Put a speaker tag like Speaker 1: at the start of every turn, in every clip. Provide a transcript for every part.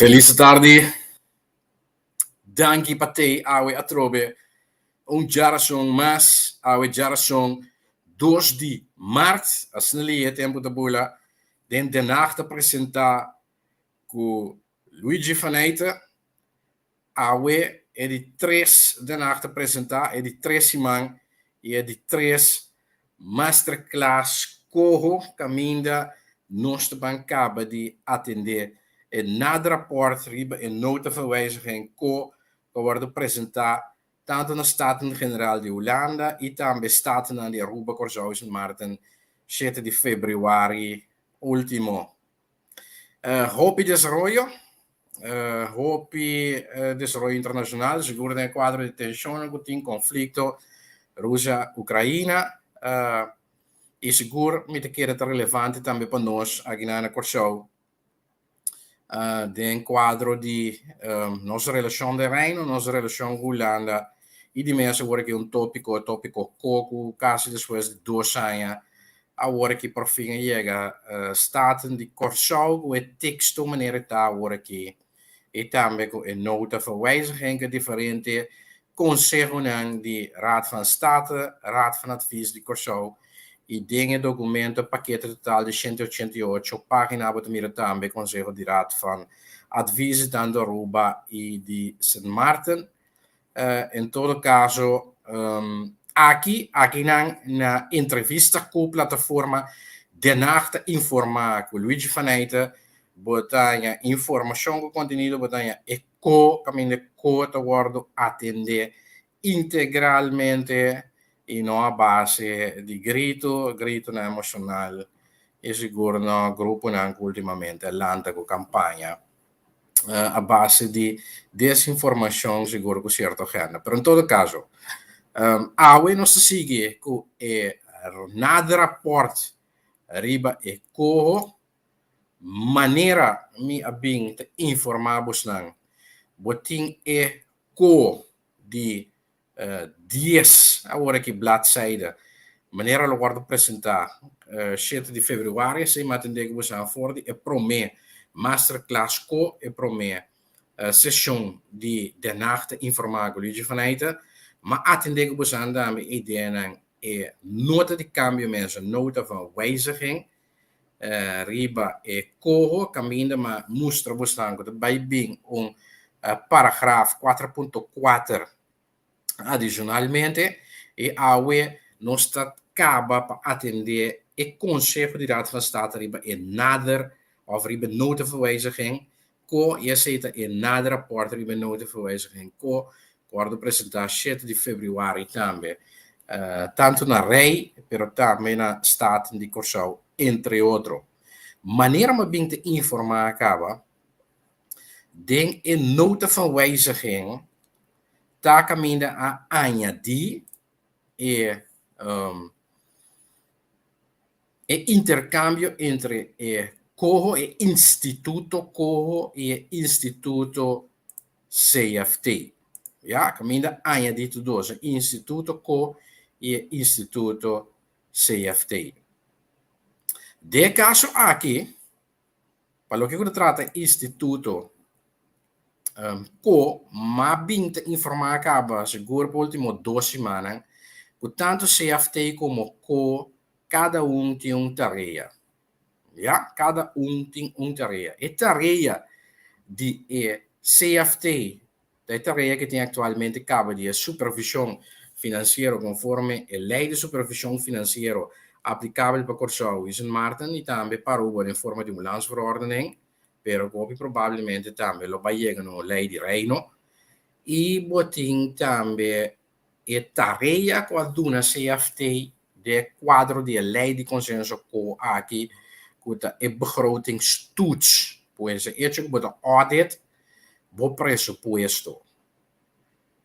Speaker 1: Felis tardi. Danki pa tei awe atrobe un djarason mas, awe djarason 2 di mart, asina li e tempu ta bula, den Den Haag ta presenta ku Luigi van Eijten. Awe e di tres Den Haag ta presenta, e di tres siman i e di tres masterclass koho kaminda nos ta ban kaba di atende e nader-rapport riba e nota van wijziging ko ku a wòrdu presentá tantu na Staten-Generaal di Hulanda i tambe Statennan di Aruba, Kòrsou i Sint Maarten shete di febrüari último. Hopi desaroyo, hopi desaroyo internashonal, sigur den e kuadro di tenshonnan ku tin, konflikto Rusia-Ukraina, i sigur mi ta kere ta relevante tambe pa nos akinan na Kòrsou den kuadro di nos relashon den Reino, nos relashon ku Hulanda i di mes awor aki un tópiko, tópiko koku kasi despues di dos aña awor aki por fin a yega Staten di Kòrsou ku e teksto manera e ta awor aki i tambe ku e nota van wijziging ku e diferente konsehonan di Raad van State, Raad van Advies di Kòrsou i den e dokumento pakete total di 188 página bo ta mira tambe konseho di Raad van Advies tantu Aruba i di Sint Maarten. En todo kaso aki akinan na entrevista ku plataforma Den Haag ta informá ku Luigi van Eijten bo ta haña informashon ku kontenido bo ta haña e ko kaminda e ko ta wòrdu atendé integralmente i no a base di gritu, gritunan emoshonal i sigur no gruponan ku ultimamente a lanta ku kampaña a base di desinformashon sigur ku sierto agenda. Pero en todo kaso awe nos ta sigui ku e nader-rapport riba e koho. Manera mi a bin ta informá bosnan, bo tin e ko di dies awor aki bladzijde, manera lo wòrdu presentá shete di febrüari, esei mi a tendé ku bosnan for di e promé masterclass ko e promé seshon di Den Haag ta informá ku Luigi van Eijten, mi a atendé ku bosnan tambe e ideanan e nota di kambio mes, e nota van wijziging, riba e koho kaminda ma mustra bosnan ku ta bai bin un paragraf 4.4 adishonalmente i awe nos ta kaba pa atendé e konseho di Raad van State riba e nader òf riba e nota van wijziging Ko i esei ta e nader raport riba e nota van wijziging ko ku wòrdu presentá shete di febrüari tambe tantu na Rei pero tambe na Staten di Kòrsou entre otro. Manera mi a bin ta informá kaba den e nota van wijziging ta kaminda a añadí e E interkambio entre e Coho, e Instituto Coho i e Instituto CFT. Ya, kaminda añadí tur dos, e Instituto Coho i e Instituto CFT. Den e kaso aki, pa loke ku ta trata e Instituto Coho, m'a bin ta informá kaba sigur pa último dos simannan ku tantu CFT komo Coho Kada un tin un tarea. Ya, kada un tin un tarea. E tarea di e CFT ta e tarea ke tin aktualmente kaba di e supervishon finansiero konforme e Lei di Supervishon Finansiero aplikabel pa Kòrsou i Sint Maarten i tambe pa Aruba den forma di un landsverordening, pero ku hopi probablemente tambe lo bai yega na un lei di Reino. I bo tin tambe E tarea ku a duna CFT den kuadro di e lei di konsenso ko aki ku ta e begrotingstoets, pues e echo ku bo ta audit bo presupuesto.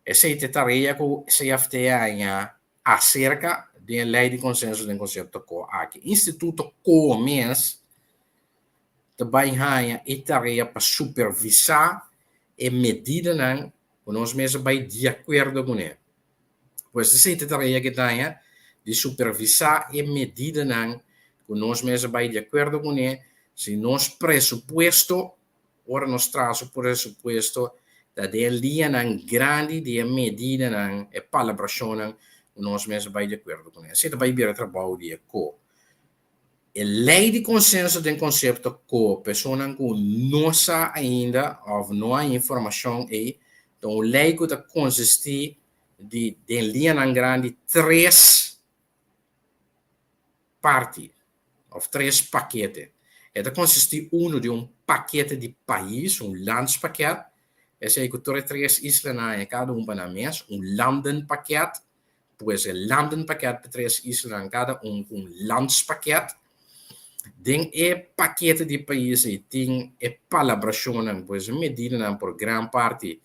Speaker 1: Esei ta e tarea ku CFT a haña aserka den e lei di konsenso den konsepto ko aki. Instituto ko mes ta bai haña e tarea pa supervisá e medidanan ku nos mes a bai di akuerdo kuné. Pues esei ta e tarea ku e ta haña, di supervisá e medidanan ku nos mes a bai di akuerdo kuné, si nos presupuesto Ora nos traha su presupuesto ta den e liñanan grandi di e medidanan, e palabrashonnan ku nos mes a bai di akuerdo kuné. Esei ta bai bira trabou di e ko. E lei di konsenso den konsepto ko personanan ku no sa ainda òf no a informashon ei ta un lei ku ta konsistí di den liñanan grandi tres parti òf tres pakete. E ta konsistí unu di un pakete di pais, un landspakket, esei ku tur e tres islanan haña kada un pa nan mes, un landenpakket, pues e landenpakket pa tres islanan kada un ku un landspakket. Den e pakete di pais ei tin e palabrashonnan, pues e medidanan por gran parti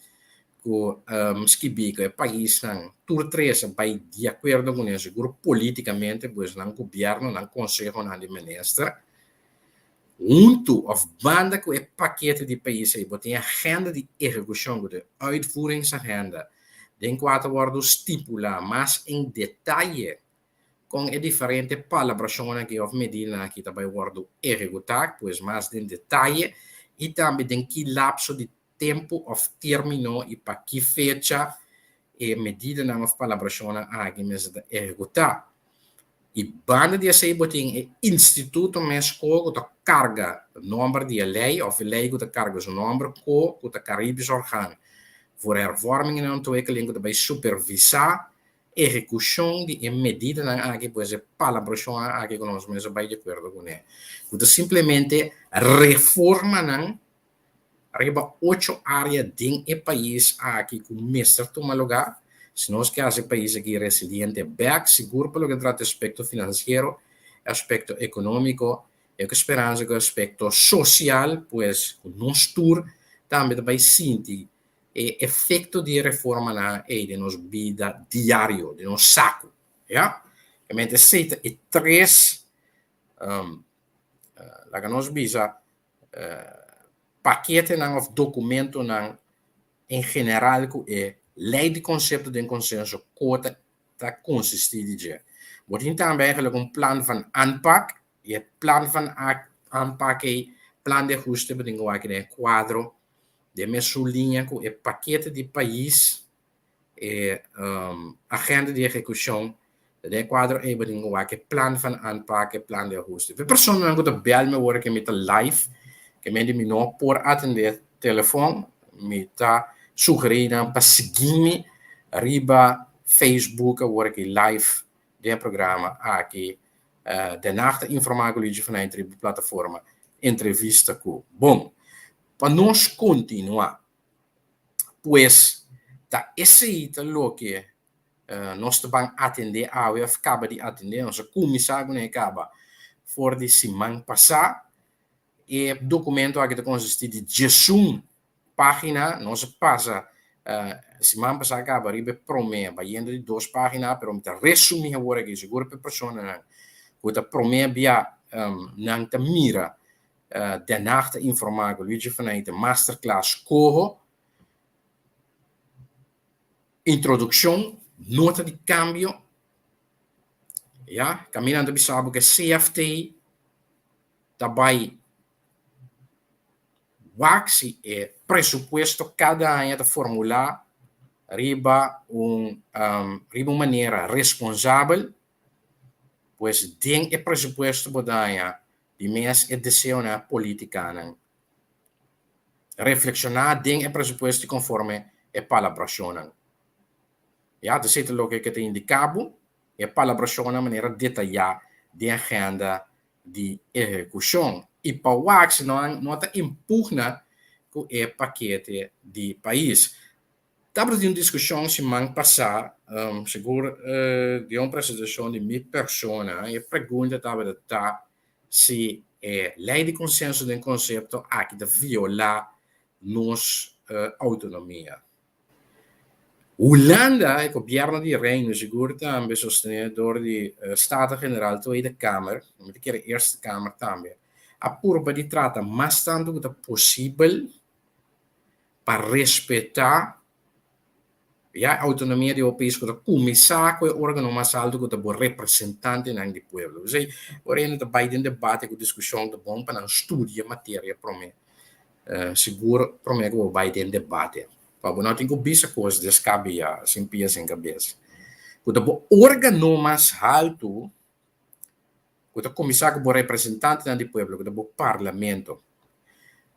Speaker 1: ku skibí ku e paisnan tur tres a bai di akuerdo kuné sigur polítikamente pues nan gobièrnu, nan konsehonan di minister huntu òf banda ku e pakete di pais ei bo tin agenda di ehekushon ku ta e uitvoeringsagenda den kua ta wòrdu stipulá mas en detaye kon e diferente palabrashonnan aki òf medidanan aki ta bai wòrdu ehekutá pues mas den detaye i tambe den ki lapso di tempu òf término i pa ki fecha e medidanan òf palabrashonnan aki mester ta ehekutá. I banda di esei bo tin e instituto mes ko ku ta karga nòmber di e lei òf e lei ku ta karga su nòmber ko ku ta Caribisch Orgaan voor Hervorming en Ontwikkeling ku ta bai supervisá ehekushon di e medidanan aki, pues e palabrashonnan aki ku nos mes a bai di akuerdo kuné, ku ta simplemente reformanan Riba ocho área den e pais aki ku mester tuma lugá si nos ke hasi e pais aki resiliente bèk, sigur pa loke ta trata aspekto finansiero, e aspekto ekonómiko, e ku speransa ku e aspekto sosial, pues ku nos tur tambe ta bai sinti e efekto di e reformanan ei den nos bida diario, den nos saku, ya. Realmente esei ta e tres, laga nos bisa, paketenan of dokumentonan en general ku e lei di konsepto den konsenso ko ta ta konsistí di dje. Bo tin tambe eigenlijk un plan van aanpak i e plan van aanpak ei, plan di ahuste bo tin ku wak den e kuadro den mesun liña ku e pakete di pais e agenda di ehekushon den e kuadro ei bo tin ku wak e plan van aanpak, e plan di ahuste. E personanan ku ta bèl mi awor ke mi ta live, ke mende mi no por atendé telefòn, mi ta sugerí nan pa sigui mi riba Facebook awor aki live den e programa aki. Den Haag ta informá ku Luigi van Eynt riba plataforma Entrevista ku. Bon, pa nos kontinuá. Pues, ta esei ta loke nos ta ban atendé awe òf kaba di atendé. Nos a kuminsá kuné kaba for di siman pasá. E dokumento aki ta konsistí di diesun página. Nos a pasa siman pasá kaba riba e promé bayendo di dos página, pero mi ta resumí awor aki sigur pa e personanan ku ta promé bia nan ta mira Den Haag ta informá ku Luigi van Eyck masterclass koho introdukshon nota di kambio ya kaminda nan ta bisa bo ku e CFT ta bai wak si e presupuesto kada aña ta formulá riba un riba un manera responsabel pues den e presupuesto bo ta haña Di mes e deseonan politikanan. Reflekshoná den e presupuesto konforme e palabrashonnan. Ya, ta esei ta loke ke ta indiká bo, e palabrashonnan manera detayá den agenda di ehekushon. I pa wak si nan no ta impugna ku e pakete di pais. Tabata tin un diskushon siman pasá, sigur den un presentashon di mi persona, e pregunta tabata ta si e lei di konsenso den konsepto aki ta violá nos outonomia. Hulanda, e gobièrnu di Reino, sigur tambe sostené dor di Staten-Generaal, Tweede Kamer, mi ta kere Eerste Kamer tambe, a purba di trata mas tantu ku ta posibel pa respetá ya e outonomia di bo pais ku ta kuminsá ku e órgano mas altu ku ta bo representantenan di pueblo. P'esei ora hende ta bai den debate ku diskushon ta bon pa nan studia materia promé. Sigur promé ku bo bai den debate. Pa bo no tin ku bisa kos deskabeyá, sin pia sin kabes. Ku ta bo órgano mas haltu ku ta kuminsá ku bo representantenan di pueblo, ku ta bo parlamento.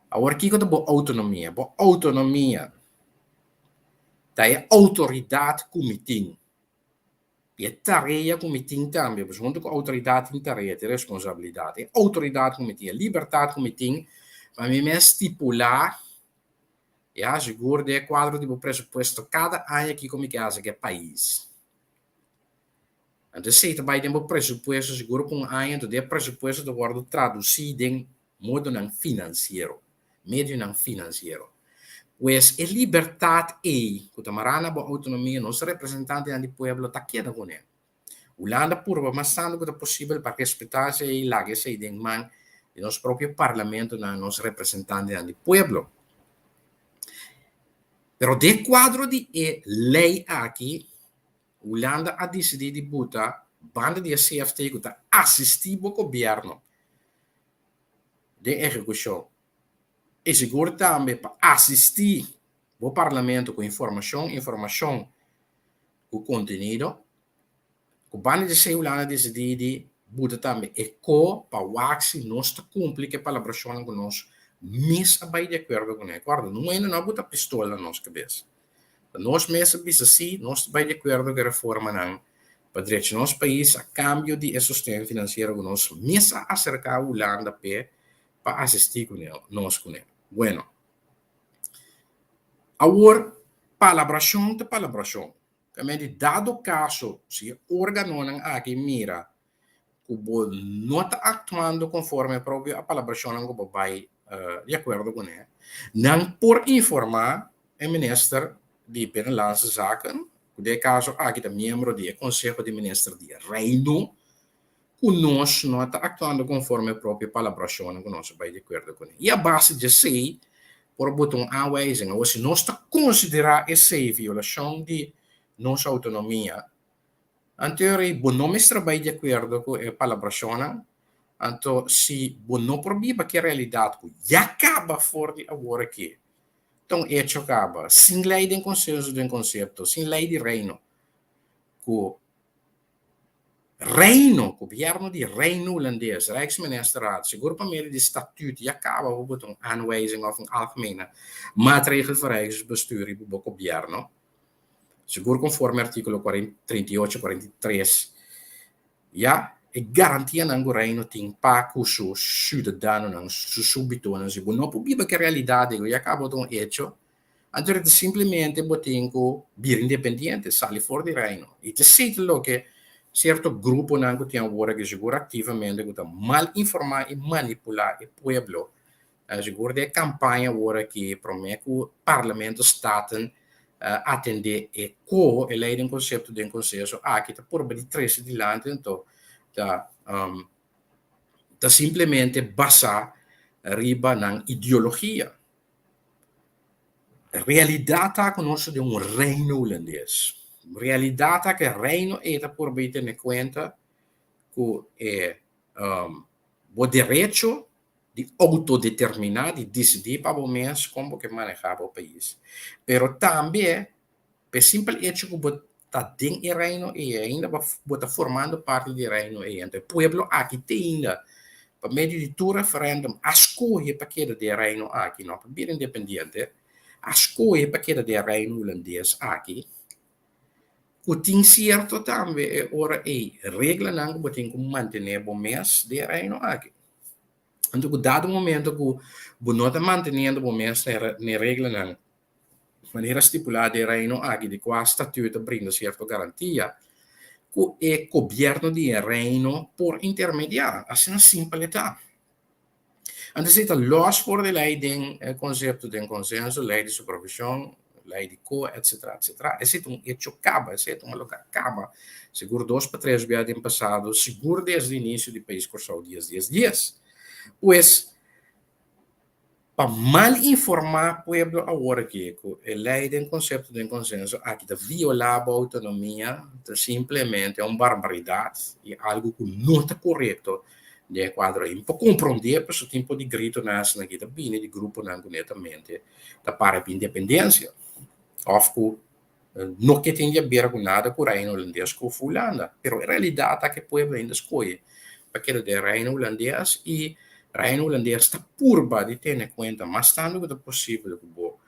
Speaker 1: Awor kiko ta bo outonomia? Bo outonomia ta e outoridat ku mi tin i e tarea ku mi tin tambe, pasobra huntu ku outoridat tin tarea, tin responsabilidat. E outoridat ku mi tin, e libertat ku mi tin pa mi mes stipulá, ya, sigur den e kuadro di bo presupuesto kada aña kiko mi ke hasi ku e pais. Anto esei ta bai den bo presupuesto sigur pa un aña, anto den e presupuesto ta wòrdu tradusí den modonan finansiero, medionan finansiero. Pues e libertat ei ku ta mará na bo outonomia, nos representantenan di pueblo ta keda kuné. Hulanda purba mas tantu ku ta posibel pa respetá esei i laga esei den man di nos propio parlamentonan, nos representantenan di pueblo. Pero den kuadro di e lei aki, Hulanda a disidí di buta banda di e CFT ku ta asistí bo gobièrnu den ehekushon i sigur tambe pa asistí bo parlamento ku informashon, informashon ku kontenido. Ku banda di esei Hulanda a disidí di buta tambe e ko pa wak si nos ta kumpli ku e palabrashonnan ku nos mes a bai di akuerdo kuné. Kòrda, no hende no a buta pistol na nos kabes. Ta nos mes a bisa si nos ta bai di akuerdo ku e reformanan pa drecha nos pais a kambio di e sosten finansiero ku nos mes a aserká Hulanda p'e pa asistí ku nos kuné. Bueno, awor palabrashon ta palabrashon. Ta menti dado kaso si e órganonan aki mira ku bo no ta aktuando konforme e propio palabrashonnan ku bo bai di akuerdo kuné, nan por informá e minister di Binnenlandse Zaken, ku den e kaso aki ta miembro di e Konseho di Minister di Reino, ku nos no ta aktuando konforme e propio palabrashonnan ku nos a bai di akuerdo kuné. I a base di esei por buta un aanwijzing. Awor si nos ta konsiderá esei violashon di nos outonomia, Anto rei, bo no mester bai di akuerdo ku e palabrashonnan. Anto si bo no por biba ku e realidat ku ya kaba for di awor aki, ta un echo kaba, sin lei den konsenso den konsepto, sin lei di Reino, ku Reino, gobièrnu di Reino Hulandes, Rijksministerraad, sigur pa medio di statuut ya kaba bo bota un aanwijzing òf un algemene maatregel voor Rijksbestuur riba bo gobièrnu. Sigur konforme artíkulo 38, 43, ya e garantianan ku Reino tin pa ku su siudadanonan, su súbditonan. Si bo no por biba ku e realidat ei ku ya kaba ta un echo, anto ta simplemente bo tin ku bira independiente, sali for di Reino. I ta esei ta loke sierto gruponan ku tin awor aki sigur aktivamente ku ta mal informá i manipulá e pueblo. Sigur den e kampaña awor aki promé ku Parlamento Staten atendé e ko e lei den konsepto den konsenso aki ta purba di trese dilanti anto ta ta simplemente basá riba nan ideologia. Realidat ta ku nos ta den un reino hulandes. Realidat ta ku e reino ei ta purba di tene kuenta ku e bo derecho di outodeterminá, di disidí pa bo mes kon bo ke manehá bo pais. Pero tambe pa e simpel echo ku bo ta den e reino ei ainda bo bo ta formando parti di e reino ei. Anto e pueblo aki te ainda pa medio di tur referèndum a skohe pa keda den e reino aki, no pa bira independiente, a skohe pa keda den e reino hulandes aki, ku tin sierto tambe e ora ei reglanan ku bo tin ku mantené bo mes den e reino aki. Anto ku dado momento ku bo no ta manteniendo bo mes na e reglanan manera stipulá den e Reino aki di kua statuut ta brinda sierto garantia, ku e gobièrnu di e Reino por intermediá. Asina simpel e ta. Anto esei ta lòs for di lei den e konsepto den konsenso, lei di supervishon, lei di ko, etsetera, etsetera. Esei ta un echo kaba, esei ta un loke a kaba sigur dos pa tres bia den pasado, sigur desde inisio di pais Kòrsou dies dies dies. Pues, pa mal informá pueblo awor aki ku e lei den konsepto den konsenso aki ta violá bo outonomia, ta simplemente un barbaridat i algu ku no ta korekto. Den e kuadro ei mi por komprondé pasobra tin por di gritonan asina ki ta bini di gruponan ku netamente ta para pa independensia òf ku no ke tin di aber ku nada ku Reino Hulandes ku Hulanda. Pero e realidat ta ku e pueblo ainda skohe pa keda den Reino Hulandes i Reino Hulandes ta purba di tene kuenta mas tantu ku ta posibel ku bo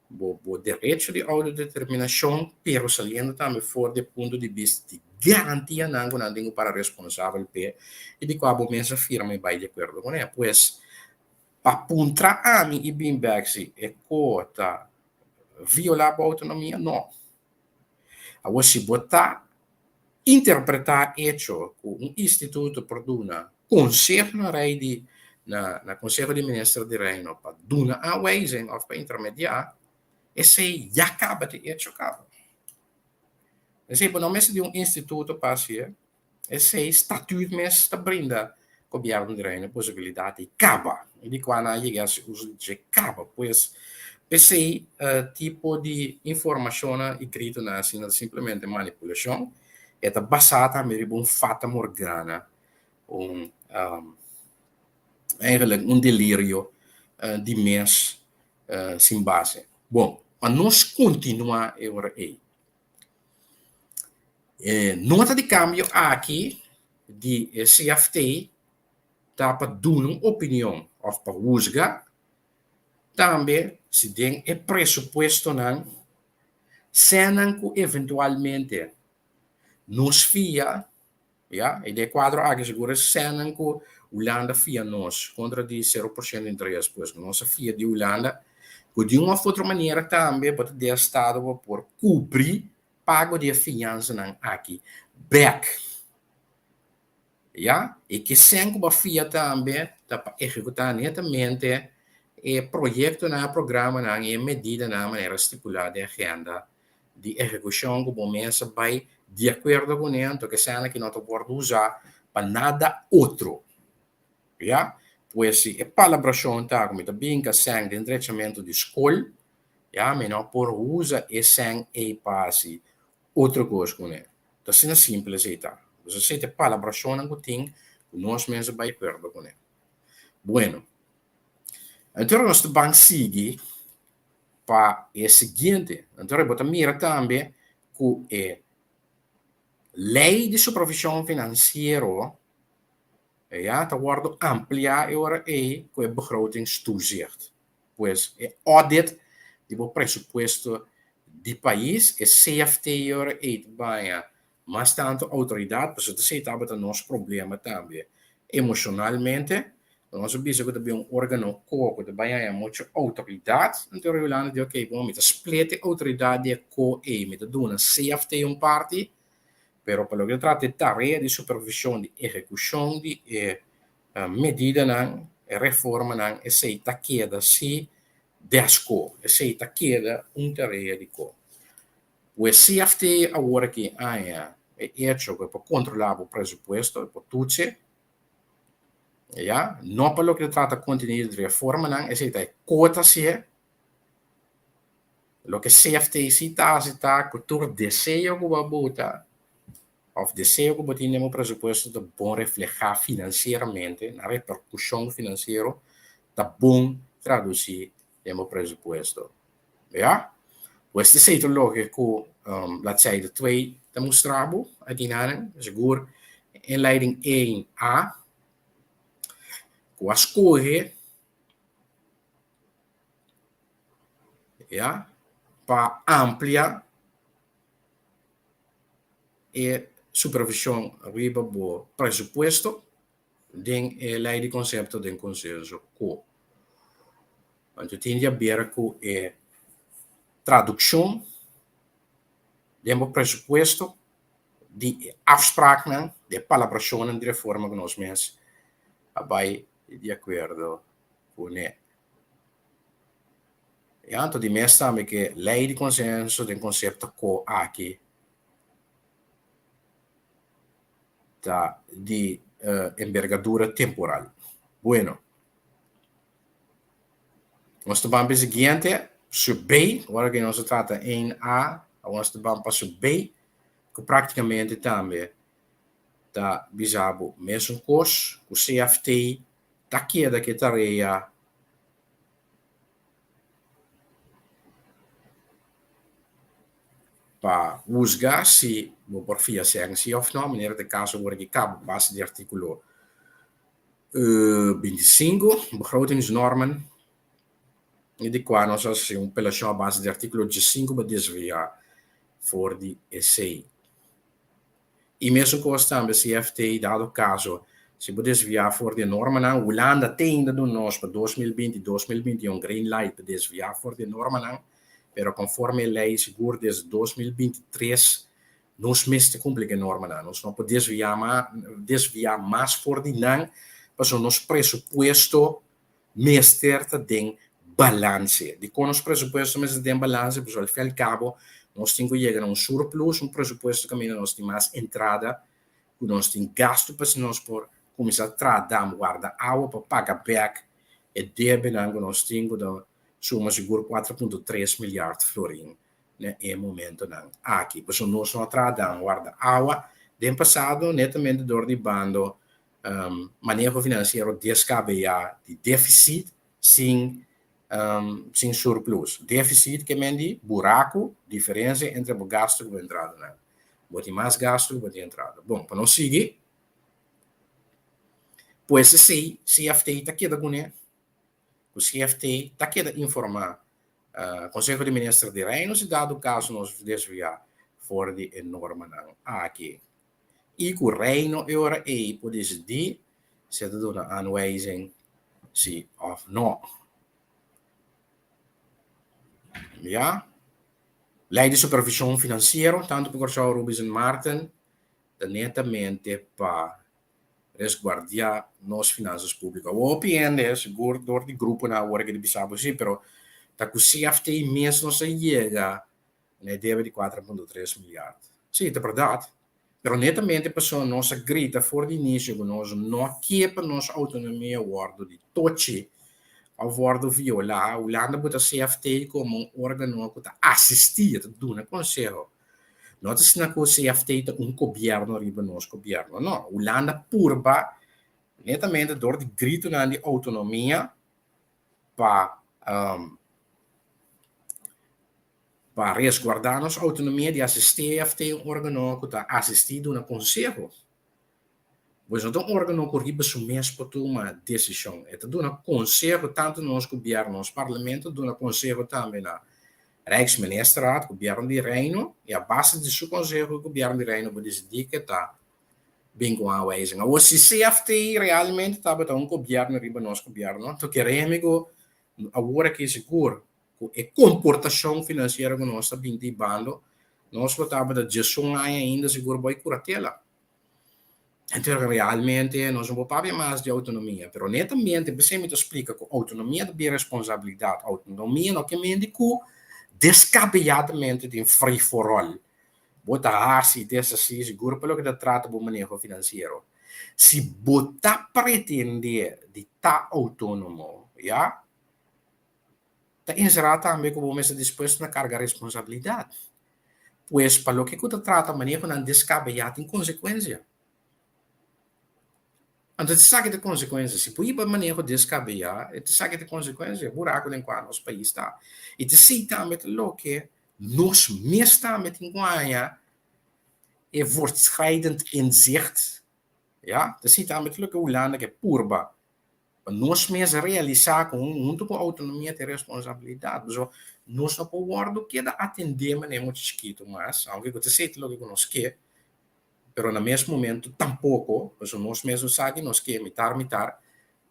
Speaker 1: bo bo derecho di outodeterminashon, pero saliendo tambe for di e punto di bista di garantianan ku nan tin ku para responsabel p'e i di kua bo mes a firma i bai di akuerdo kuné. Pues, pa puntra ami i bin bèk si e ko ta violá bo outonomia, no. Awor si bo ta interpretá echo ku un instituto por duna konseho na rei di na na Konseho di Minister di Reino pa duna aanwijzing òf pa intermediá, esei ya kaba di echo kaba. Esei bo no mester di un instituto pa hasié, esei statuut mes ta brinda Gobièrnu di Reino e posibilidat di kaba i di kua nan a yega hasi uso di dje kaba. Pues p'esei tipo di informashonnan i gritonan asina ta simplemente manipulashon, e ta basá tambe riba un fata morgana, un eigenlijk un delirio di mes sin base. Bon, pa nos kontinuá e ora ei. E nota di kambio aki di e CFT ta pa duna un opinion òf pa husga tambe si den e presupuestonan sènnan ku eventualmente nos fia Ya, i den e kuadro aki sigur e sènnan ku Hulanda fia nos kontra di sero por shento interes, pues nos a fia di Hulanda ku di un òf otro manera tambe bo ta den estado pa por kubri pago di e fiansanan aki bèk. Ya, i ki sèn ku bo a fia tambe ta pa ehekutá netamente e proyektonan, e programanan i e medidanan manera stipulá den agenda di ehekushon ku bo mes a bai di akuerdo kuné, anto ke esena ki no ta wòrdu usá pa nada otro. Ya? Pues si e palabrashon ta ku mi ta bin ka sèn den drechamentu di skol, ya, mi no por usa e sèn ei pa hasi otro kos kuné. Ta asina simpel esei ta. Pues esei ta e palabrashonnan ku tin ku nos mes a bai akuerdo kuné. Bueno, anto nos ta ban sigui pa e siguiente. Anto bo ta mira tambe ku e lei di supervishon finansiero ya ta wòrdu ampliá e ora ei ku e begrotingstoezicht. Pues e audit di bo presupuesto di pais, e CFT e ora ei ta baña Mas tantu outoridat, pasobra esei tabata nos problema tambe. Emoshonalmente, nos a bisa ku ta bin un órgano ko ku ta bai haña muchu outoridat, anto Rolando di oke, bon, mi ta split e outoridat di e ko ei, mi ta duna CFT un parti, pero pa loke ta trata e tarea di supervishon di ehekushon di e medidanan, e reformanan, esei ta keda si des ko, esei ta keda un tarea di ko. Ku e CFT awor aki aña e echo ku e por kontrolá bo presupuesto, e por tutse, ya, no pa loke ta trata kontenido di reformanan, esei ta e kota si'e. Loke CFT si ta hasi ta ku tur deseo ku bo a buta òf deseo ku bo tin den bo presupuesto ta bon reflehá finansieramente, na reperkushon finansiero ta bon tradusí den bo presupuesto. Ya? Pues esei ta loke ku bladzijde twee ta mustra bo akinanan. Sigur inleiding één A ku a skohe ya pa amplia e supervishon riba bo presupuesto den e lei di konsepto den konsenso ku. Anto tin di haber ku e tradukshon den bo presupuesto di e afspraaknan, di e palabrashonnan di reforma ku nos mes a bai di akuerdo kuné. Ya, anto di mes tambe ku e lei di konsenso den konsepto ku aki ta di embergadura temporal. Bueno, nos ta ban pa e siguiente, sub B, ora ku nos a trata 1A, awor nos ta ban pa sub B, ku praktikamente tambe ta bisa bo mesun kos ku CFT ta keda ku e tarea pa husga si bo por fia sèn si òf nò, manera ta e kaso awor aki kaba a base di artíkulo 25, begrotingsnormen, i di kua nos a hasi un apelashon a base di artíkulo 15 pa desviá for di esei. I mesun kos tambe CFT, dado kaso si bo desviá for di e normanan, Hulanda te ainda duna nos pa 2020 i 2021 green light pa desviá for di e normanan, pero konforme e lei sigur desde 2023 nos mester kumpli ku e normanan. Nos no por desviá desviá mas for di nan pasobra nos presupuesto mester ta den balanse. Dikon nos presupuesto mester ta den balanse? Pasobra al fin al kabo nos tin ku yega na un surplus, un presupuesto kaminda nos tin mas entrada ku nos tin gastu pa si nos por kuminsá traha dam, warda awa pa paga bèk e debenan ku nos tin ku ta suma sigur 4.3 milyard florin na e momentonan aki. Pasobra nos no a traha dam, warda awa den pasado netamente dor di bando maneho finansiero deskabeyá di défisit sin sin surplus. Défisit ke men di buraku, diferensia entre bo gastu ku bo entradanan. Bo tin mas gastu ku bo tin entrada. Bon, pa nos sigui, pues esei CFT ta keda kuné, ku CFT ta keda informá Konseho di Minister di Reino si dado kaso nos desviá for di e normanan aki. I ku Reino e ora ei por disidí si e ta duna aanwijzing si òf no. Ya. Lei di supervishon finansiero, tantu pa Kòrsou, Aruba i Sint Maarten, ta netamente pa resguardiá nos finansas públiko. Awor hopi hende, sigur dor di gruponan awor ke ta bisa bo si, pero ta ku CFT mes nos a yega na e debe di 4.3 milyard. Sí, ta bèrdat, pero netamente pasobra nos a grita for di inisio ku nos no ke pa nos outonomia wòrdu di tochi òf wòrdu violá, Hulanda buta CFT komo un órgano ku ta asistí, ta duna konseho. No ta asina ku CFT ta un gobièrnu riba nos gobièrnu, no. Hulanda purba netamente dor di gritonan di outonomia pa pa resguardá nos outonomia di hasi CFT un órgano ku ta asistí duna konseho. Pues no ta un órgano ku riba su mes por tuma desishon. E ta duna konseho tantu na nos gobièrnu, nos parlamento, duna konseho tambe na Rijksministerraad, gobièrnu di Reino, i a base di su konseho e gobièrnu di Reino por disidí ke ta bin ku un aanwijzing. Awor si CFT realmente tabata un gobièrnu riba nos gobièrnu, anto keremi ku awor aki sigur ku e komportashon finansiero ku nos ta bin di bando, nos lo tabata 11 aña ainda sigur bo e kuratela. Entonces realmente nos no por papia mas di autonomia, pero netamente p'esei mi ta splika ku autonomia ta bin responsabilidat. Autonomia no ke mende ku deskabeyadamente tin free for all. Bo ta hasi i deshasí sigur pa loke ta trata bo maneho finansiero. Si bo ta pretende di ta outónomo, ya, ta enserá tambe ku bo mester dispuesto na karga responsabilidat. Pues pa loke ku ta trata manehonan deskabeyá tin konsekuensia. Anto esaki ta konsekuensia. Si bo hiba maneho deskabeyá, esaki ta konsekuensia, buraku den kua nos pais ta. I ta esei tambe ta loke nos mes tambe tin ku haña e voortschrijdend inzicht, ya, ta esei tambe ta loke Hulanda ke purba Pa nos mes realisá ku huntu ku outonomia tin responsabilidat. Pasobra nos no por wòrdu keda atendé manera mucha chikitu mas, aunke ku ta esei ta loke ku nos ke, pero na mes momento tampoko, pasobra nos mes no sa ki nos ke, mitar mitar,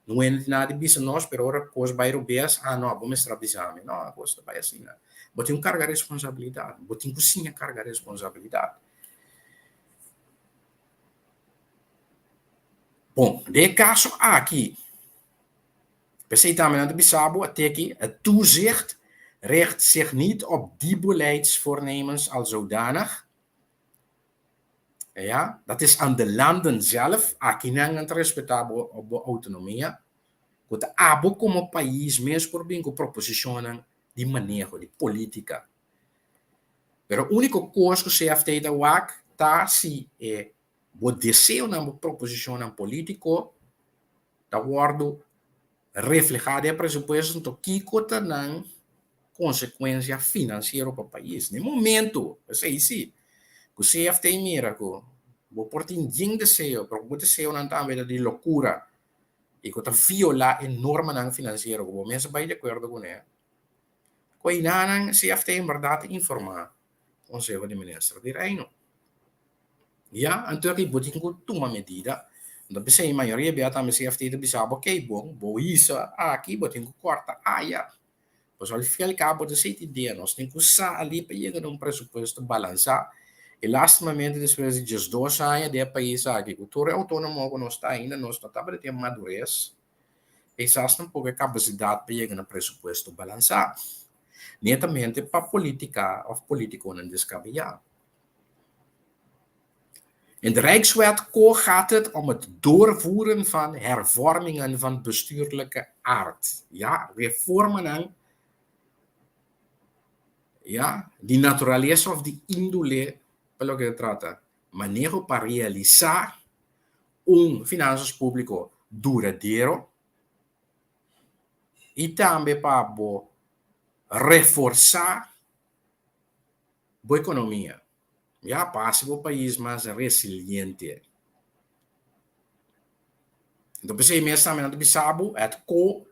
Speaker 1: no hende tin nada di bisa nos, pero ora kos bai robes, ah no, bo mester a bisa mi. No, kos ta bai asina. Bo tin ku karga responsabilidat, bo tin ku siña karga responsabilidat. Bon, den e kaso aki, p'esei tambe nan ta bisa bo ateki, het toezicht richt zich niet op die beleidsvoornemens als zodanig. Ja, dat is aan de landen zelf, akinan nan ta respetá bo bo outonomia, ku ta abo komo pais mes por bin ku proposishonnan di maneho, di polítika. Pero úniko kos ku CFT ta wak ta si e. Bo deseonan, bo proposishonnan polítiko ta wòrdu reflehá den e presupuesto, anto kiko ta nan konsekuensia finansiero pa pais? Na e momento, esei si, ku CFT mira ku bo por tin yen deseo, pero bo deseonan tambe ta di lokura i ku ta violá e normanan finansiero ku bo mes a bai di akuerdo kuné, ku einanan CFT en bèrdat ta informá Konseho di Minister di Reino. Ya, anto aki bo tin ku tuma medida. Anto p'esei mayoria bia tambe CFT ta bisa bo, okey bon, bo hisa aki, bo tin ku kòrta aya. Pasobra al fin al kabo ta esei ta idea, nos tin ku sali pa yega na un presupuesto balansá. I lastimamente despues di diesdos aña den e pais aki ku tur e outónomo ku nos ta ainda nos no tabata tin e madures, kisas tampoko e kapasidat pa yega na presupuesto balansá. Netamente pa polítika òf polítikonan deskabeyá. In de Rijkswet ko gaat het om het doorvoeren van hervormingen van bestuurlijke aard. Ja, reformanan, ja, di naturalesa of di índole pa loke ta trata maneho pa realisá un finansas públiko duradero i tambe pa bo reforsá bo ekonomia. Ya, pa hasi bo pais mas resiliente. Enton p'esei mes tambe nan ta bisa bo, het ko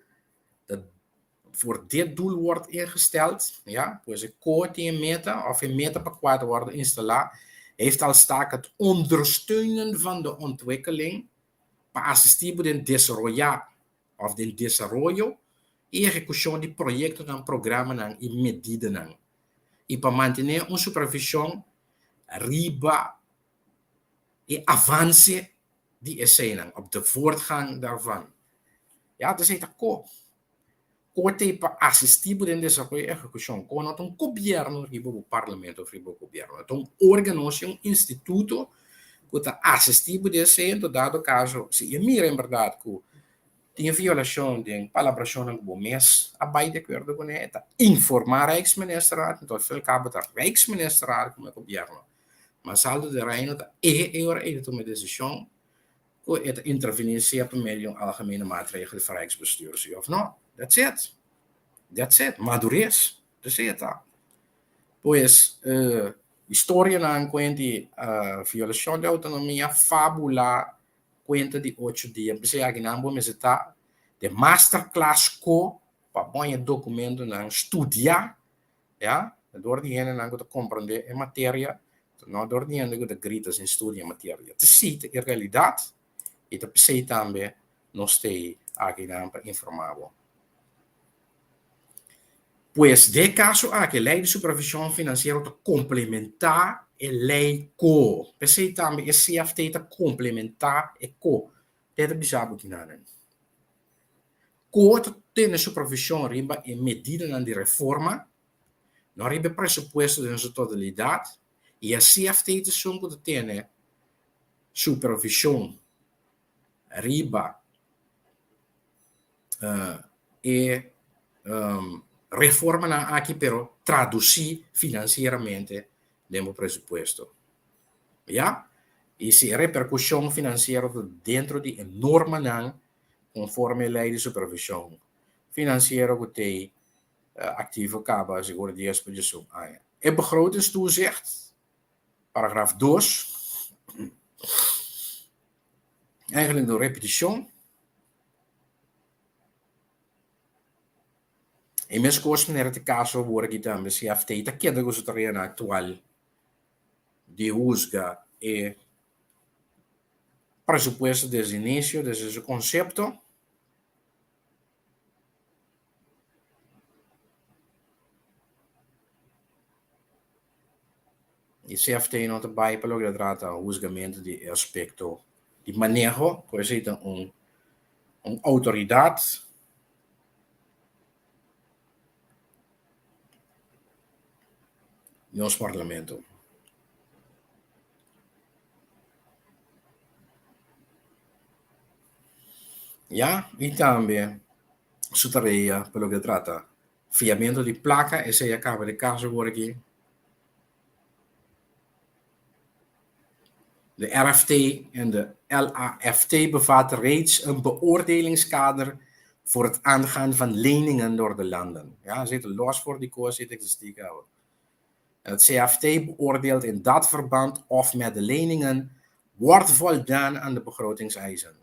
Speaker 1: dat voor dit doel wordt ingesteld, ja, pues e ko tin e meta, of e meta pa kua ta wòrdu instalá, heeft als taak het ondersteunen van de ontwikkeling pa asistí bo den desaroyá òf den desaroyo i ehekushon di proyektonan, programanan i medidanan i pa mantené un supervishon riba e avanse di eseinan, op de voortgang daarvan. Ya, dus ei ta ko. Ko ta ei pa asistí bo den desaroyo i ehekushon. Ko no ta un gobièrnu riba bo parlamento òf riba bo gobièrnu. E ta un órgano, si un instituto ku ta asistí bo den esei, en dado kaso, si e mira en bèrdat ku tin violashon den palabrashonnan ku bo mes a bai di akuerdo kuné, e ta informá Rijksministerraad, enton al fin al kabo ta Rijksministerraad komo e gobièrnu mas alto di Reino ta e e ora ei ta tuma e desishon ku e ta intervení sea pa medio di un algemene maatregel di Rijksbestuur si òf no. That's it. That's it. Madures. Esei e ta. Pues, historianan kuenti violashon di outonomia, fábula, kuenta di ocho dia. P'esei akinan bo mester ta den masterclass ko pa bon e dokumentonan studiá, ya, dor di hendenan ku ta komprendé e materia, no dor di hende ku ta grita sin studia e materia. Ta esei ta e realidat i ta p'esei tambe nos ta ei akinan pa informá bo. Pues den e kaso aki e lei di supervishon finansiero ta komplementá e lei ko. P'esei tambe e CFT ta komplementá e ko. Te ta bisa bo kinanan. Ko ta tene supervishon riba e medidanan di reforma, no riba e presupuesto den su totalidat, i e CFT ta esun ku ta tene supervishon riba e reformanan aki pero traduci financieramente den bo presupuesto. Ya? Y si e repercusion financiero ta dentro di e normanan conforme e ley di supervision financiero cu t'ey activo caba sigur dies pa diesun aña. E begrotingstoezicht, paragraf dos, eigenlijk door repeticion. E meskos manera ta e kaso awor aki tambe, CFT ta keda ku su tareanan aktual di husga e presupuesto desde inisio, desde su konsepto. E CFT no ta bai pa loke ta trata husgamentu di e aspekto di maneho, por esei ta un un outoridat di nos parlamento. Ya, i tambe su tarea pa loke ta trata fiamentu di plaka, esei a kaba di kaso awor aki. De RFT en de LAFT bevatten reeds een beoordelingskader voor het aangaan van leningen door de landen. Ja, zit los voor die koers zit existiek ouwe. En het CFT beoordeelt in dat verband of met de leningen wordt voldaan aan de begrotingseisen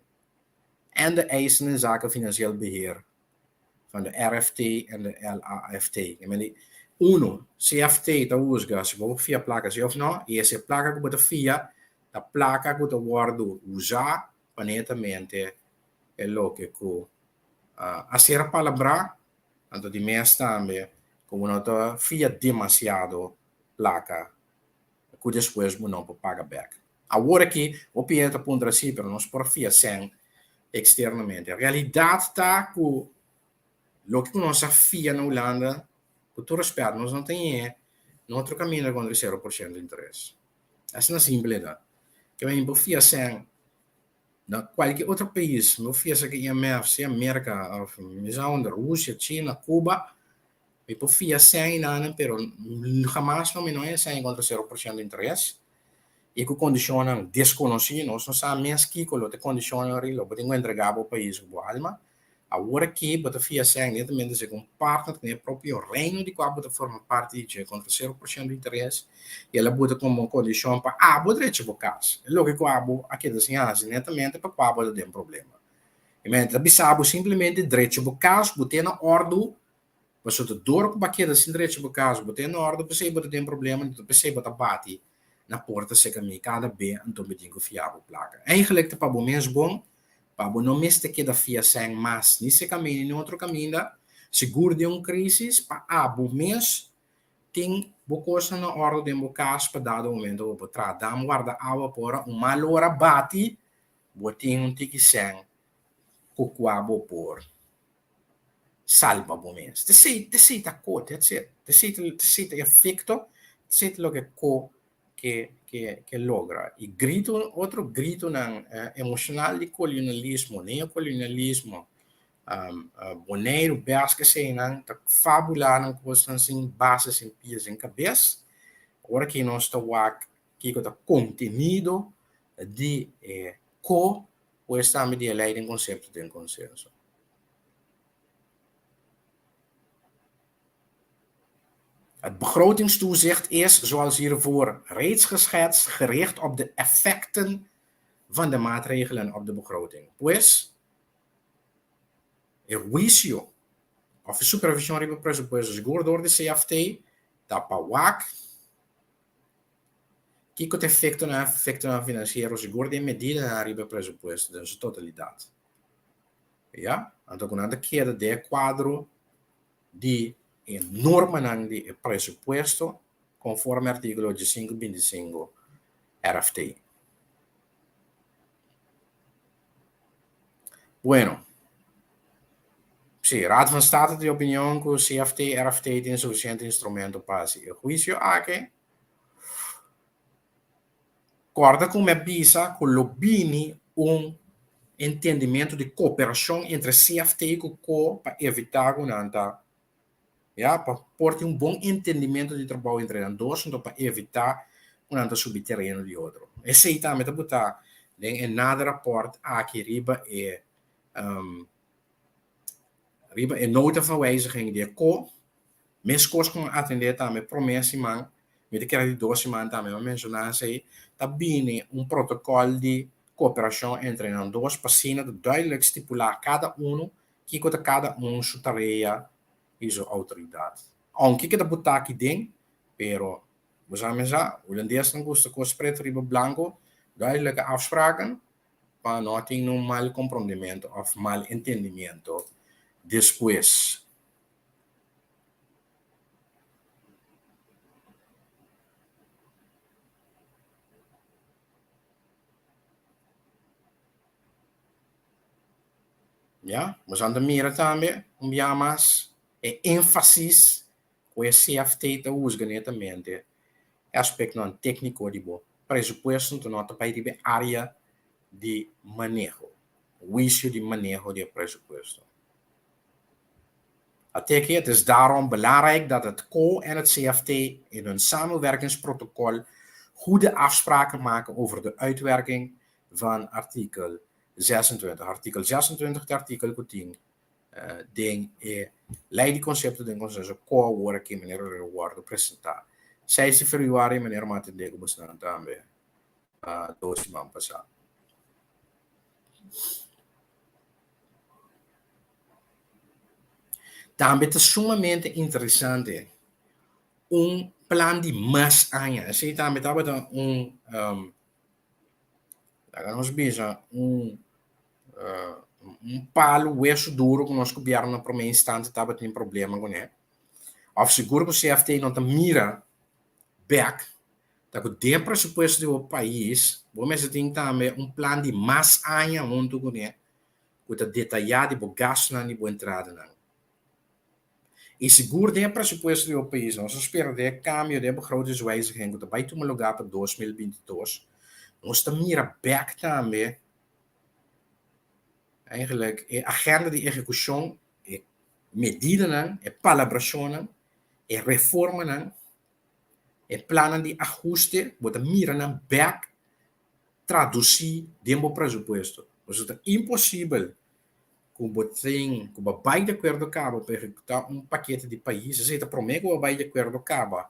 Speaker 1: en de eisen in zaken financieel beheer van de RFT en de LAFT. I mean, uno, CFT ta husga si bo fia plaka si of no, i ese plaka ku bo ta fia ta plaka ku ta wòrdu usá pa netamente e loke ku a ser palabrá, anto di mes tambe ku bo no ta fia demasiado plaka ku despues bo no por paga bèk. Awor aki hopi hende ta puntra si, pero nos por fia sèn eksternamente. Realidat ta ku loke ku nos a fia na Hulanda, ku tur rèspèt, nos no ta ñe na otro kaminda kontra e sero por shento interes. Asina simpel e ta. Ke men por fia sèn na kualke otro pais, mi por fia sa ku IMF, sea Merka òf mi sa unda, Rusia, China, Cuba, mi por fia sèn einan, pero hamas lo mi no haña sèn kontra sero por shento interes. I ku kondishonnan deskonosí, nos no sa mes kiko lo ta e kondishonnan ri lo bo tin ku entregá bo pais ku bo alma. Awor aki bo ta fia sèn netamente segun partner den e propio reino di kua bo ta forma parti di dje kontra 0% di interes i el a buta komo kondishon pa abo drecha bo kas. E loke ku abo a keda sin hasi netamente pa kua bo ta den problema. I men ta bisa bo simplemente drecha bo kas, bo tene òrdu. Pasobra ta dor ku bo a keda sin drecha bo kas, bo ta en òrdu, p'esei bo ta den problema, anto p'esei bo ta bati na porta serka mi kada be, anto mi tin ku fia bo plaka. Eigenlik ta pa bo mes bon, pa bo no mester keda fia sèn mas ni serka mi ni otro kaminda, sigur den un krisis, pa abo mes tin bo kosnan na òrdu den bo kas pa dado momento bo por traha dam warda awa pa ora un mal ora bati, bo tin un tiki sèn ku kua bo por salba bo mes. T'esei, t'esei ta ko, that's it. T'esei ta, t'esei ta e efecto, t'esei ta loke ko ke, ke, ke logra. I grito, otro gritonan emocional di kolonialismo, neokolonialismo, Boneiru, bes ke eseinan ta fabula nan kosnan sin base, sin pia, sin kabes. Ora ki nos ta wak kiko ta kontenido di e ko, pues tambe di e lei den konsepto den konsenso. Het begrotingstoezicht is, zoals hiervoor reeds geschetst, gericht op de effecten van de maatregelen op de begroting. Pues, e huisio of e supervision riba presupuesto sigur door di CFT ta pa wak kiko ta efectonan efectonan financiero sigur di e medidanan riba e presupuesto den su totalidad. Ya, anto ku nan ta keda den e kuadro di e normanan di e presupuesto konforme artíkulo diesinku bintisinku RFT. Bueno, si, Raad van State ta di opinion ku CFT, RFT tin sufisiente instrumento pa hasi e huisio aki. Kòrda ku mi a bisa ku lo bini un entendimentu di koperashon entre CFT ku ko pa evitá ku nan ta, ya, pa por tin un bon entendimentu di trabou entre nan dos, anto pa evitá ku nan ta subi tereno di otro. Esei tambe ta botá den e nader rapòrt aki riba e riba e nota van wijziging di e ko. Meskos ku a atendé tambe promé siman, mi ta kere di dos siman tambe mi a menshoná esei, ta bini un protokòl di kooperashon entre nan dos pa asina ta duidelijk stipulá kada unu kiko ta kada un su tarea i su outoridat. Ounke ke ta botá aki den, pero bo sa mesa, hulandesnan gusta kos pretu riba blanku, duidelijke afspraken pa no tin un mal komprondementu òf mal entendimiento despues. Ya, nos anda mira tambe un bia mas e énfasis ku e CFT ta husga netamente e aspektonan tékniko di bo presupuesto, anto no ta bai riba e área di maneho, huisio di maneho di e presupuesto. Ateki, het is daarom belangrijk dat het co en het CFT in hun samenwerkingsprotocol Goede afspraken maken over de uitwerking van artikel 26. Artikel 26 ta artikel ku tin den e lei di konsepto den konsenso ku awor aki manera lo wòrdu presentá seis di febrüari manera mi a atendé ku bosnan tambe dos siman pasá. Tambe ta sumamente interesante un plan di mas aña. Esei tambe tabata un, laga nos bisa, un un palu wesu duru ku nos gobièrnu na promé instante tabatin problema kuné. Òf sigur ku CFT no ta mira bèk ta ku den presupuesto di bo pais bo mester tin tambe un plan di mas aña huntu kuné ku ta detayá di bo gastunan i bo entradanan. I sigur den e presupuesto di bo pais nos ta spera den e kambio den e begrotingswijziging ku ta bai tuma lugá pa 2022 nos ta mira bèk tambe Eigenlijk e agenda di ehekushon, e medidanan, e palabrashonnan, e reformanan, e plannan di ahuste, bo ta mira nan bèk tradusí den bo presupuesto. Pasobra ta imposibel ku bo tin ku bo bai di akuerdo kaba pa ehekutá un pakete di pais, esei ta promé ku bo bai di akuerdo kaba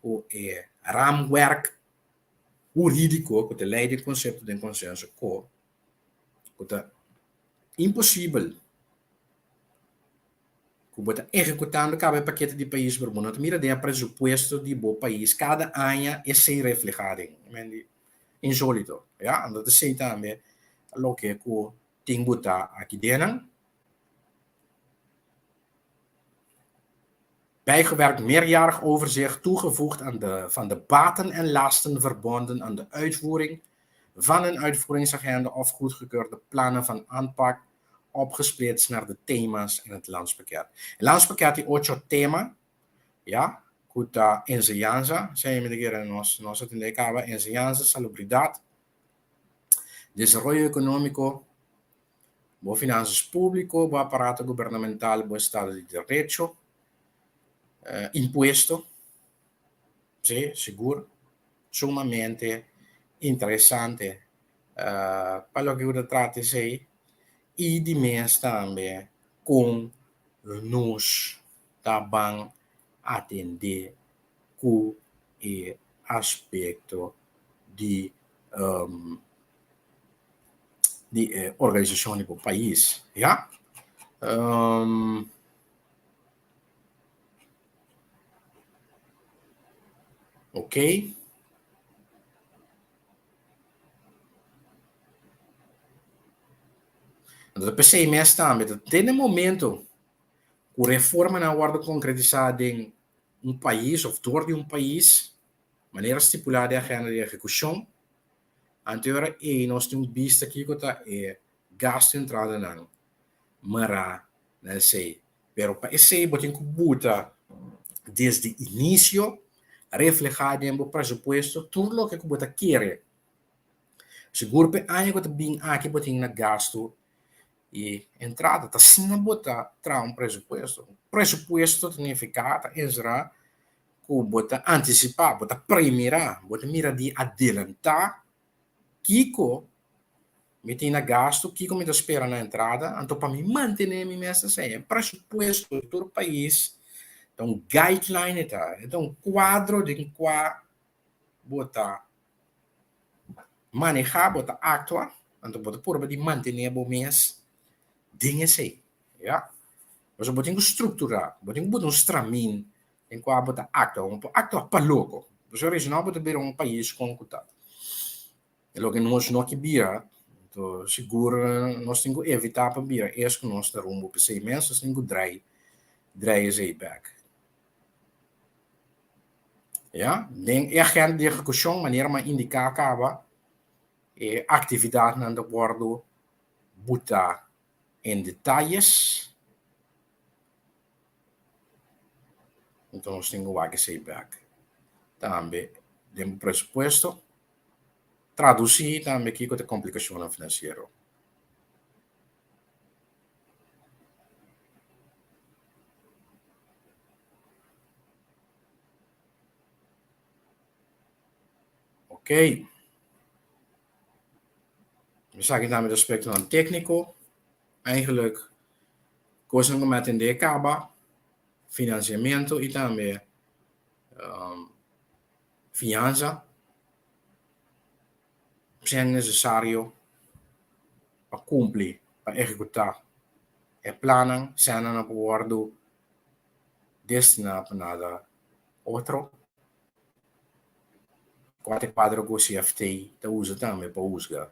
Speaker 1: ku e raamwerk hurídiko ku ta lei den konsepto den konsenso ku ku ta imposibel ku bo ta ehekutando kaba e pakete di pais pero bo no ta mira den e presupuesto di bo pais kada aña esei reflehá den insólito ya anto ta esei tambe loke ku tin ku ta aki dennan. Bijgewerkt meerjarig overzicht toegevoegd aan de van de baten en lasten verbonden aan de uitvoering van een uitvoeringsagenda of goedgekeurde plannen van aanpak opgesplitst naar de thema's in het landspakket. E landspakket tin ocho tema, ya, ku ta enseñansa, esei mi ta kere nos nos a tende kaba, enseñansa, salubridat, desaroyo ekonómiko, bo finansas públiko, bo aparato gubernamental, bo estado di derecho, impuesto, sí, sigur, sumamente interesante pa loke ku ta trata esei i di mes tambe kon nos ta ban atendé ku e aspekto di di e organisashon di bo pais, ya. Ok. Anto p'esei mes tambe ta tene momento ku reformanan wòrdu konkretisá den un pais òf dor di un pais, manera stipulá den agenda di ehekushon, anto e ora ei nos tin un bista kiko ta e gastu entradanan mará na esei. Pero pa esei bo tin ku buta desde inisio, reflehá den bo presupuesto tur loke ku bo ta kere. Sigur pa e aña ku ta bin aki bo tin na gastu i entrada. Ta asina bo ta traha un presupuesto. Un presupuesto ta nifiká, ta enserá ku bo ta antisipá, bo ta premirá, bo ta mira di adelantá kiko Mi tin na gastu, kiko mi ta spera na entrada? Anto pa mi mantené mi mes esei. E presupuesto di tur pais ta un guideline e ta, e ta un kuadro den kua bo ta manehá, bo ta aktua, anto bo ta purba di mantené bo mes den esei, ya. Pasobra bo tin ku strukturá, bo tin ku buta un stramin den kua bo ta aktua, bo no por aktua pa loko, pasobra esei no bo ta bira un pais kon ku ta. E loke nos no ke bira, anto sigur nos tin ku evitá pa bira es ku nos ta rumbo p'esei mes, nos tin ku drai drai esei bèk. Ya, den e agenda di ehekushon manera mi a indiká kaba e aktividatnan ta wòrdu butá en detayes, anto nos tin ku wak esei bèk. Tambe den presupuesto. Tradusí tambe kiko ta komplikashonnan finansiero. Ok. Esaki tambe ta aspectonan técnico. Eigenlijk cosnan cu mi a atende caba, financiamento y tambe fianza sèn necesario pa cumpli, pa ehecuta e plannan, sènnan no por wordo destina pa nada otro. Kua ta e kuadro ku CFT ta usa tambe pa husga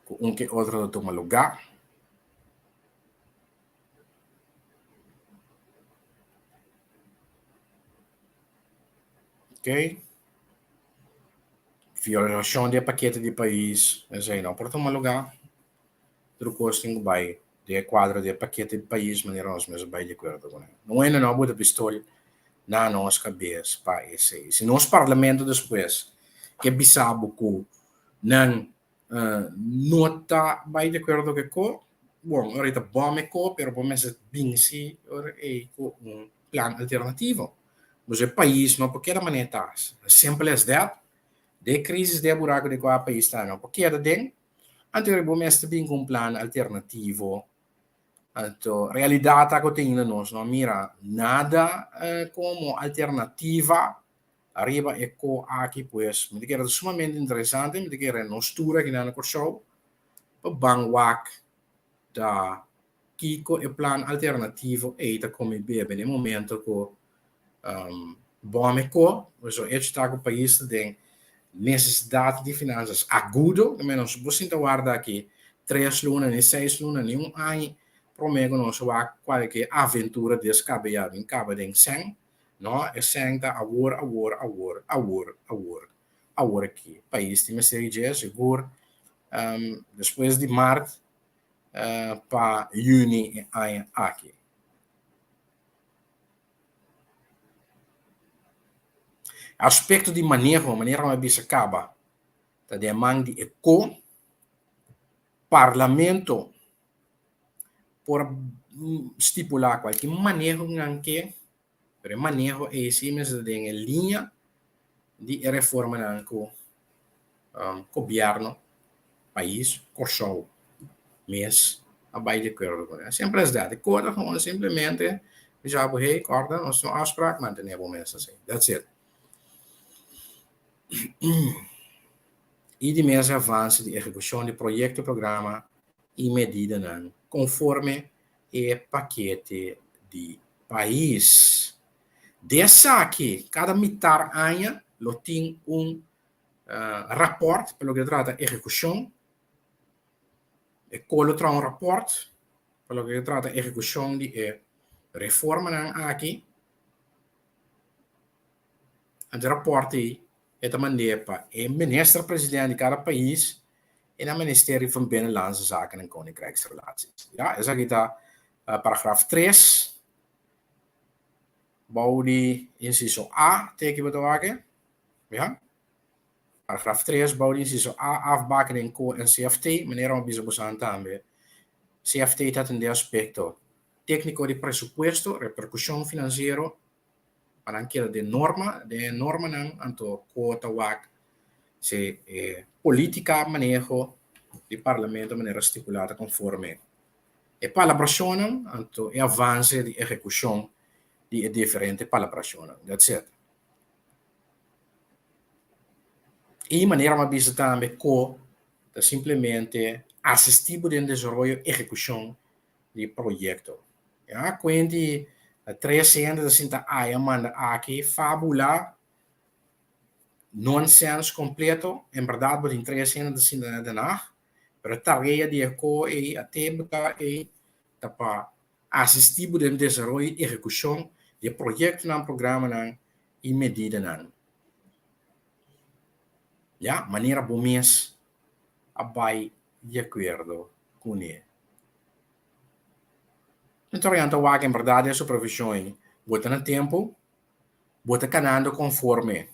Speaker 1: ku un ke otro ta tuma lugá? Oké. Violashon di e pakete di pais, esei no por tuma lugá. Tur kos tin ku bai den e kuadro di e pakete di pais manera nos mes a bai di akuerdo ku nan. No hende no a bota pistol na nos kabes pa esei. Si nos parlamento despues ke bisa bo ku nan no ta bai di akuerdo ku e ko, bon, ora ei ta bòm e ko, pero bo mester binsi ora ei ku un plan alternativo. Pasobra e pais no por keda manera e ta. As simple as that. Den e krisis, den e buraku den kua e pais ta, no por keda den. Anto bo mester bin ku un plan alternativo. Anto realidat ta ku tin nos no mira nada komo alternativa ariba e ko aki pues mi ta kere ta sumamente interesante mi ta kere nos tur aki na Kòrsou pa ban wak ta kiko e plan alternativo ei ta kome bebe na e momento ku bòm e ko, pasobra echo ta ku pais ta den nesesidat di finansas agudo, ta mira nos por sinta warda aki tres luna, ni seis luna, ni un aña prome ku nos wak kualke aventura deskabeyá bin kaba den sèn, no, e sèn ta awor, awor, awor, awor, awor, awor aki. Pais tin mester di dje sigur despues di mart pa yüni e aña aki. Aspekto di maneho, manera mi a bisa kaba, ta den man di e ko. Parlamento por stipulá kualke maneho ku nan ke, pero e maneho ei si mester ta den e liña di e reformanan ku gobièrnu, pais, Kòrsou mes a bai di akuerdo kuné. Simpel as dat. E kos ta gewoon simplemente bisa bo hey kòrda nos tin un afsprak mantené bo mes así. That's it. I di mes e avanse di ehekushon di proyekto, programa i medidanan konforme e pakete di pais. Di esaki kada mitar aña lo tin un rapòrt pa loke ta trata ehekushon. E kol lo traha un rapòrt pa loke ta trata ehekushon di e reformanan aki. Anto e rapòrt ei e ta mand'é pa e minister president di kada pais i nan Ministerio van Binnenlandse Zaken en Koninkrijksrelaties. Ya, esaki ta paragraf tres bou di insiso A te aki bo ta wak. Ya. Paragraf 3, bou di insiso A, afbakening ko en CFT, manera mi a bisa bosan tambe, CFT ta atendé aspekto tékniko di presupuesto, reperkushon finansiero, pa nan keda den norma, den e normanan, anto ko ta wak si e polítika maneho di parlamento manera stipulá ta konforme e palabrashonnan, anto e avanse di ehekushon di e diferente palabrashonnan. That's it. I manera mi a bisa tambe ko ta simplemente asistí bo den desaroyo ehekushon di proyekto. Ya kuenti tres hende ta sinta aya manda aki fabula nonsens kompleto. En bèrdat bo tin tres hende ta sinta na Den Haag, pero e tarea di e ko ei a te bo ta ei ta pa asistí bo den desaroyo i ehekushon di e proyektonan, programanan i medidanan. Ya, manera bo mes a bai di akuerdo kuné. Mi ta orienta wak en bèrdat e supervishon ei bo ta na tempu, bo ta kanando konforme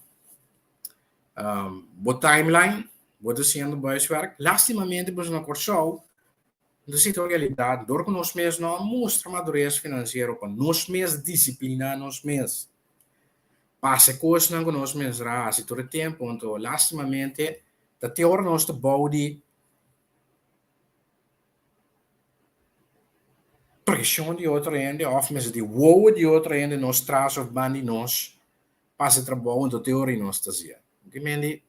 Speaker 1: bo timeline, bo ta hasiendo bo huiswerk. Lastimamente boso na Kòrsou No ta sinti un realidat dor ku nos mes no a mustra madures finansiero pa nos mes disipliná nos mes. Pasa e kosnan ku nos mester a hasi tur e tempu, anto lastimamente ta te ora nos ta bou di preshon di otro hende òf mester di wowo di otro hende nos tras òf ban di nos pasa e trabou anto te ora nos ta hasié. Ki men di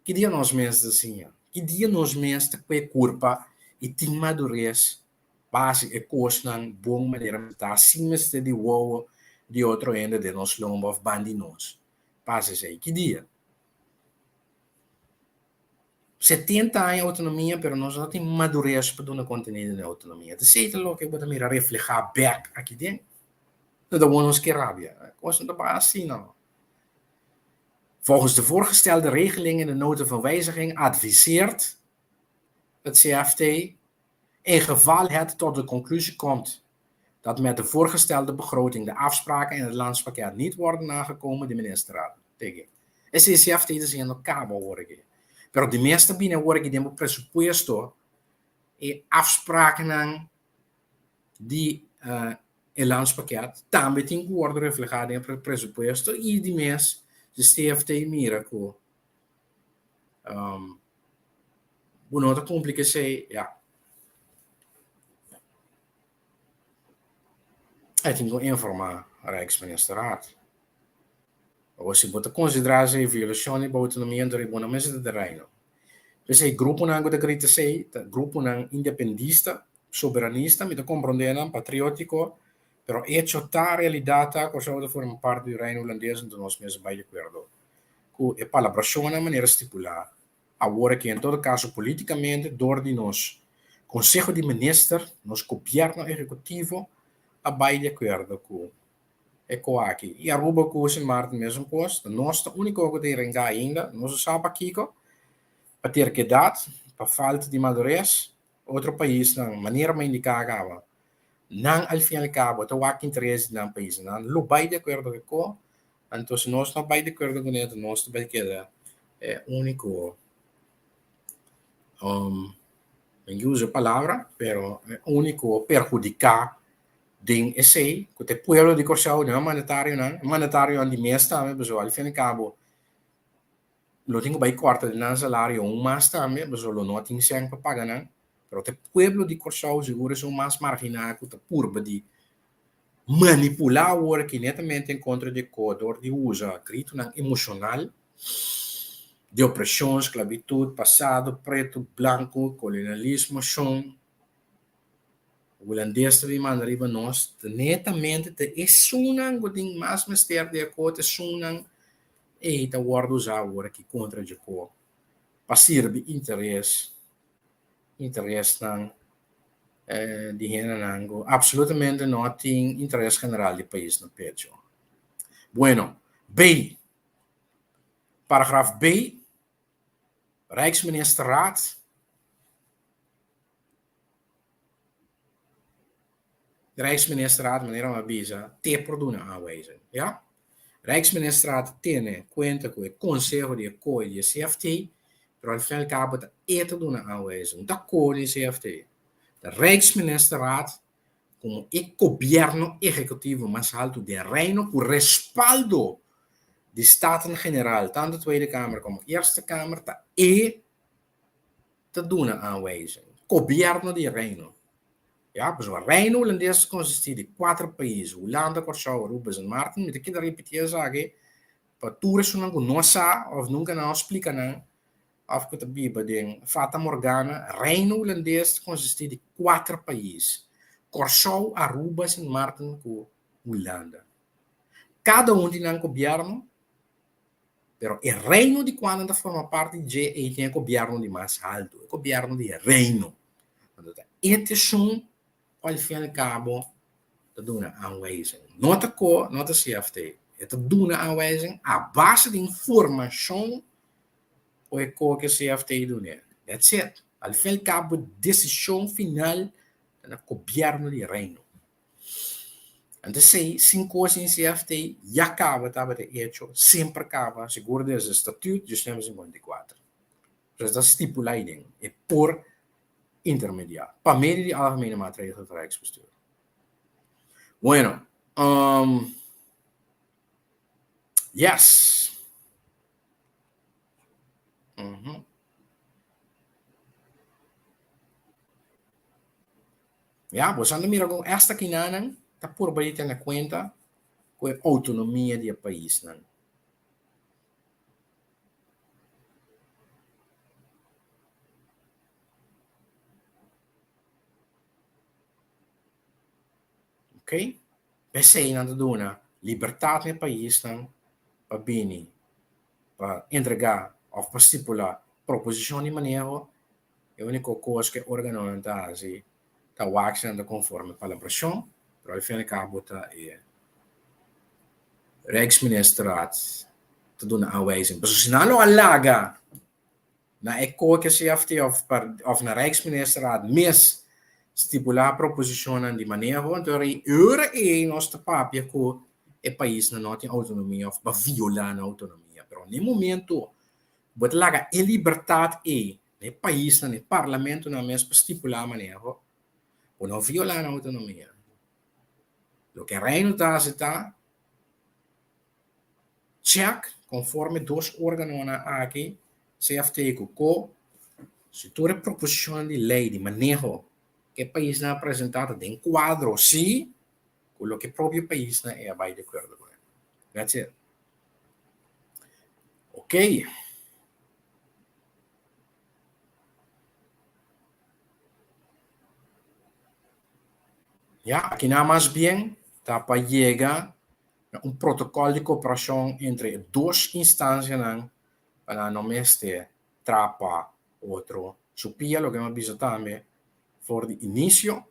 Speaker 1: ki dia nos mes ta siña? Ki dia nos mes ta kue kurpa i tin madures pa hasi e kosnan bon manera ta sin mester di wowo di otro hende den nos lomba òf ban di nos pa hasi esei? Ki dia? 70 aña outonomia pero nos no tin madures pa duna kontenido na e outonomia. Ta esei ta loke bo ta mira reflehá bèk aki den. No ta bon nos ke rabia. Kos no ta bai asina no. Volgens de voorgestelde regeling in de nota van wijziging adviseert het CFT in geval het tot de conclusie komt dat met de voorgestelde begroting de afspraken in het landspakket niet worden nagekomen, de ministerraad. Tege. Esei CFT ta siendo caba awor aki. Pero di mes ta bini awor aki den bo presupuesto e afsprakennan di e landspakket tambe tin cu wordo refleha den e presupuesto y di mes si CFT mira cu bo no ta cumpli cu esei, ya. E tin ku informá Rijksministerraad. Awor si bo ta konsiderá esei violashon di bo outonomia anto riba bo no mester ta den Reino. P'esei gruponan ku ta grita esei ta gruponan independista, soberanista, mi ta komprondé nan, patriótiko, pero echo ta, realidat ta, Kòrsou ta forma parti di Reino Hulandes anto nos mester bai di akuerdo ku e palabrashonnan manera stipulá Awor aki en todo caso politicamente door di nos Conseho di Minister, nos Gobierno Ehecutivo a bay di acuerdo cu e co aki. Y Aruba cu Sint Maarten mesun cos, ta nos ta unico cu ta renga ainda, nos no sa pakico, pa terkedad, pa falta di madurez, otro paisnan, manera mi a indica caba, nan al fin al cabo ta wak interes di nan paisnan, nan lo bay di acuerdo cu e co, Anto si nos no bai di akuerdo kuné, anto nos ta bai keda e úniko, mi no usa e palabra, pero e úniko perhudiká den esei, ku ta e pueblo di Kòrsou, no e mandatarionan, e mandatarionan di mes tambe, pasobra al fin al kabo lo tin ku bai kòrta di nan salario un mas tambe, pasobra lo no tin sèn pa paga nan, pero ta e pueblo di Kòrsou sigur esun mas marginá ku ta purba di Manipulá awor aki netamente en kontra di ko dor di usa gritonan emoshonal di opreshon, sklabitut, pasado, pretu, blanku, kolonialismo, shon hulandes ta bin manda riba nos, ta netamente ta esunnan ku tin mas mester di e ko ta esunnan ei ta wòrdu usá awor aki kontra dje ko pa sirbi interes interesnan di hendenan ku absolutamente no tin interes general di pais na pecho. Bueno, B. Paragraf B, Rijksministerraad Rijksministerraad, manera mi a bisa, te por duna aanwijzing, ya. Rijksministerraad tene kuenta ku e konseho di e ko i di e CFT, pero al fin al kabo ta e ta duna aanwijzing, no ta ko ni CFT. Ta Rijksministerraad komo e gobièrnu ehekutivo mas haltu den Reino ku respaldo di Staten-Generaal, tantu Tweede Kamer komo Eerste Kamer, ta e ta duna aanwijzing. Gobièrnu di Reino. Ya, pasobra Reino Hulandes ta konsistí di kuater pais, Hulanda, Kòrsou, Aruba i Sint Maarten. Mi ta keda ripití esaki pa tur esunnan ku no sa òf nunka nan a splika nan òf ku ta biba den Fata Morgana. Reino Hulandes ta konsistí di kuater pais, Kòrsou, Aruba, Sint Maarten ku Hulanda. Kada un di nan gobièrnu Pero e reino di kua nan ta forma parti dje ei tin e gobièrnu di mas haltu, e gobièrnu di e reino. Anto ta e tesun ku al fin al kabo ta duna aanwijzing. No ta ko, no ta CFT. E ta duna aanwijzing a base di informashon ku e ko ku e CFT dun'é. That's it. Al fin al kabo desishon final ta na gobièrnu di e reino. Anto esei sin kos sin CFT ya kaba tabata hecho, semper kaba, sigur desde Statuut 1954. Pues ta stipula aiden e por intermedia pa medio di Algemene Maatregel van Rijksbestuur. Bueno, um, Yes! Mhm. Ya, bo sa mira con esta kinanan ta purba di tene cuenta cu e autonomia di e paisnan. Ok? P'esei nan ta duna libertat na e paisnan pa bini pa entregá òf pa stipulá proposishon di maneho. E úniko kos ku e órganonan ta hasi ta wak si nan ta konforme palabrashon, pero al fin al kabo ta e Rijksministerraad ta duna aanwijzing. Pasobra si nan lo a laga Na e koke CFT of of na Rijksministerraad mes stipulá proposishonnan di maneho, anto e ora ei nos ta papia ku e paisnan no tin outonomia of pa violá nan outonomia. Pero na e momento bo ta laga e libertat ei na e paisnan, na e parlamentonan mes pa stipulá maneho, bo no violá nan outonomia. Loke Reino ta hasi ta Check konforme dos organonan aki, CFT ku ko, si tur e proposishonnan di lei di maneho ku e paisnan a presentá ta den kuadro si ku loke e propio paisnan ei a bai di akuerdo ku e. That's it. Oké. Ya, akinan mas bien ta pa yega na un protokòl di koperashon entre e dos instansianan pa nan no mester trapa otro su pia, loke mi a bisa tambe for di inisio.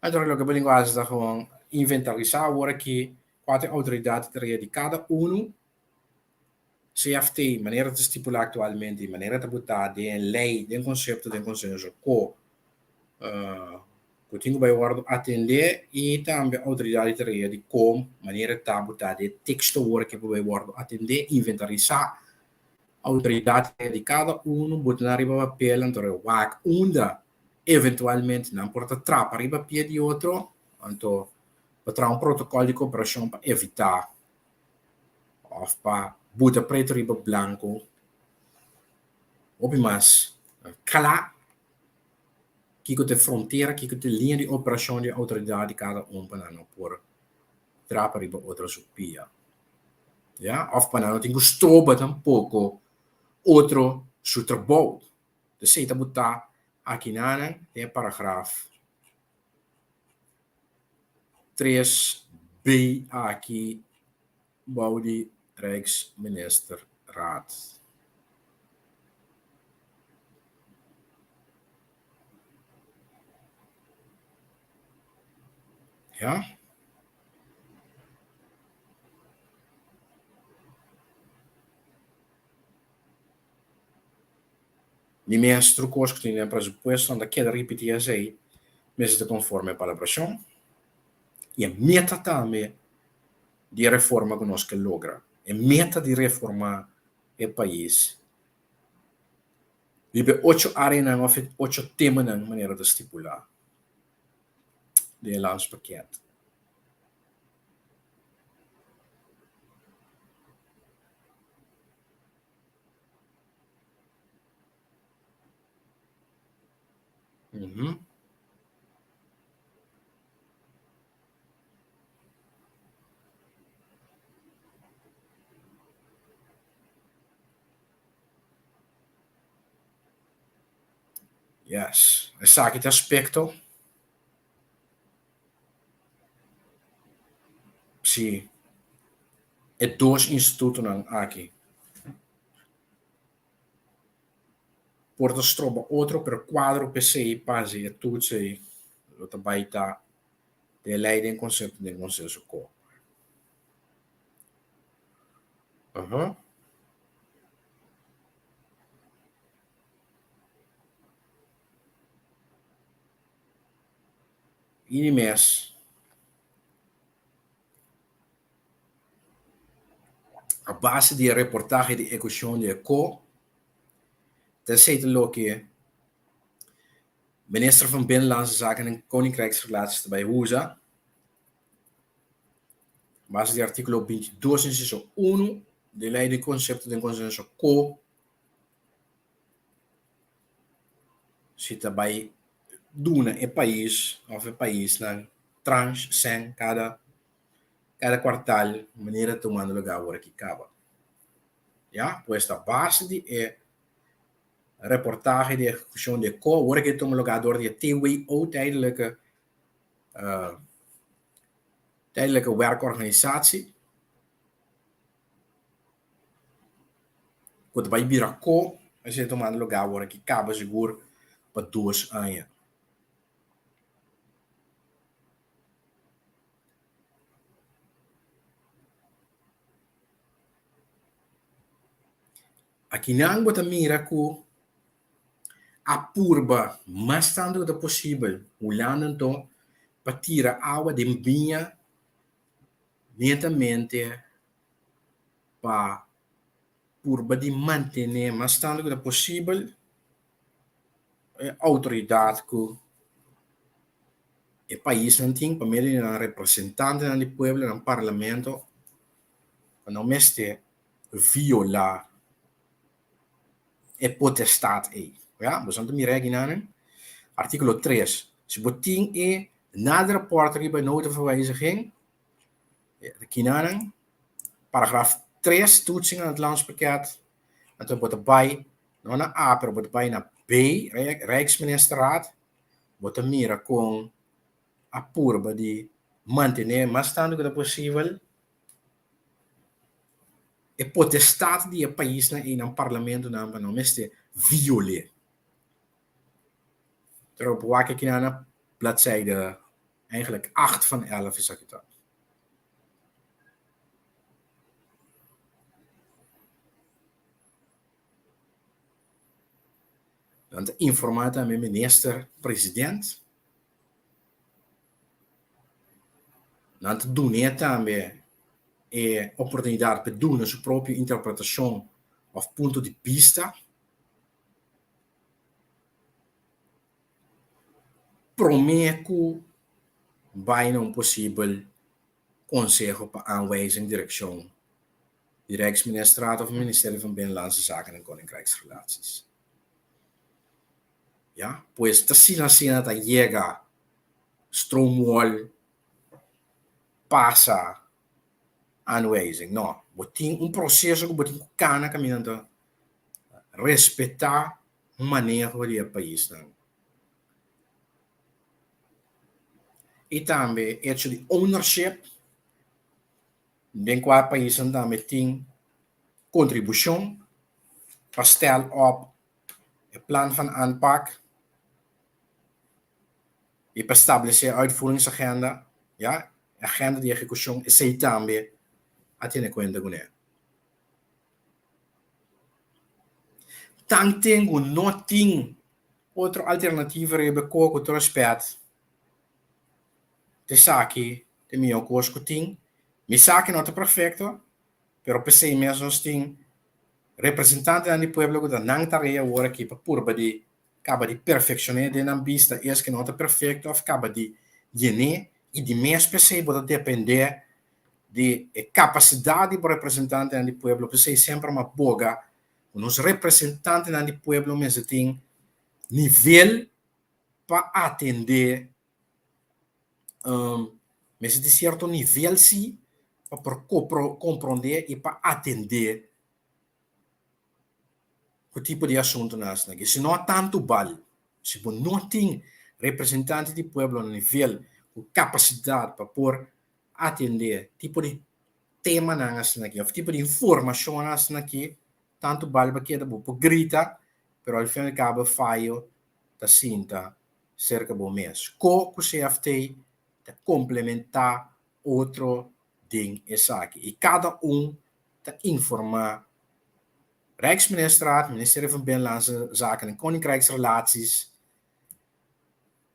Speaker 1: Anto loke bo tin ku hasi ta gewoon inventarisá awor aki kua ta e outoridat di tarea di kada unu. CFT, manera ta stipulá aktualmente i manera ta botá den lei, den konsepto, den konsenso ku ku tin ku bai wòrdu atendé i tambe outoridat di tarea di kon manera ta botá den teksto awor ke por bai wòrdu atendé, inventarisá outoridat di kada unu, bota nan riba papel anto wak unda eventualmente nan por ta trapa riba pia di otro, anto pa traha un protokòl di koperashon pa evitá òf pa buta pretu riba blanku hopi mas kla kiko ta e frontera, kiko ta e liña di operashon di e outoridat di kada un pa nan no por trapa riba otro su pia. Ya, òf pa nan no tin ku stroba tampoko otro su trabou. Esei ta butá akinanan den e paragraf 3b aki bou di Rijksministerraad. Ja. Mi mes tur kos ku tin den presupuesto nan ta keda ripití esei mester ta konforme e palabrashon i e meta tambe di e reforma ku nos ke logra. E meta di reformá e pais riba e ocho áreanan òf e ocho temanan manera ta stipulá den e landspakket. Yes, esaki ta aspecto. Si, e dos institutonan aki por ta stroba otro, pero cuadro p'esei p'haci e toets ei lo ta bai ta den ley den concepto den consenso ko. Aha. I di mes a base di e reportahe di ekushon di e ko ta esei ta loke Minister van Binnenlandse Zaken en Koninkrijksrelaties ta bai usa. Base di artíkulo 22 inciso 1 di Lei di Konsepto den Konsenso ko si ta bai duna e pais òf e paisnan transh sèn kada kada kuartal manera tumando lugá awor aki kaba. Ya, pues ta base di e reportahe di ehekushon di e ko awor aki tuma lugá dor di e TWO, Tijdelijke Tijdelijke Werkorganisatie, ku ta bai bira ko esei ta tumando lugá awor aki kaba sigur pa dos aña. Akinan bo ta mira ku a purba mas tantu ku ta posibel Hulanda anto pa tira awa den biña netamente pa purba di mantené mas tantu ku ta posibel e outoridat ku e paisnan tin pa medio di nan representantenan di pueblo, nan parlamento, pa no mester violá e potestat ei. Ya, boso ta mira akinan, artíkulo tres, si bo tin e nader rapport riba e nota van wijziging, kinanan, paragraf tres, toetsing aan het landspakket, anto bo ta bai no na A pero bo ta bai na B, Rijksministerraad, bo ta mira kon a purba di mantené mas tantu ku ta posibel E potestat di e paisnan ei nan parlamentonan pa no mester viol'é. Pero bo wak aki na bladzijde eigenlijk acht van elf esaki ta. Nan ta informá tambe minister president. Nan ta dun'é tambe e oportunidat pa e duna su propio interpretashon òf punto di bista. Promé ku bai na un posibel konseho pa aanwijzing direkshon di Rijksministerraad òf Ministerio van Binnenlandse Zaken en Koninkrijksrelaties. Ya, pues ta asina asina ta yega stroomwall pasa aanwijzing. No, bo tin un proceso ku bo tin ku kana kaminda ta respetá maneho di e paisnan. I tambe hecho di ownership den kua paisnan tambe tin kontribushon pa stel op e plan van aanpak i pa establesé uitvoeringsagenda, ya, e agenda di ehekushon, esei tambe a tene kuenta kuné. Tanten ku no tin otro alternativa riba e kos ku tur rèspèt, esaki ta e mihó kos ku tin. Mi sa ku no ta perfekto, Pero p'esei mes nos tin representantenan di pueblo ku ta nan tarea awor aki pa purba di kaba di perfekshoné den nan bista es ku no ta perfekto òf kaba di yen'é i di mes p'esei bo ta dependé di e kapasidat di bo representantenan di pueblo. P'esei semper mi a boga ku nos representantenan di pueblo mester tin nivel pa atendé Mester tin sierto nivel si pa por komprondé i pa atendé ku tipo di asuntunan asina aki. Si no tantu bal, si bo no tin representante di pueblo na nivel ku kapasidat pa por atendé tipo di temanan asina aki òf tipo di informashonnan asina aki, tantu bal bo keda bo por grita pero al fin al kabo fayo ta sinta serka bo mes. Ko ku CFT ta komplementá otro den esaki i kada un ta informá Rijksministerraad, Ministerio van Binnenlandse Zaken en Koninkrijksrelaties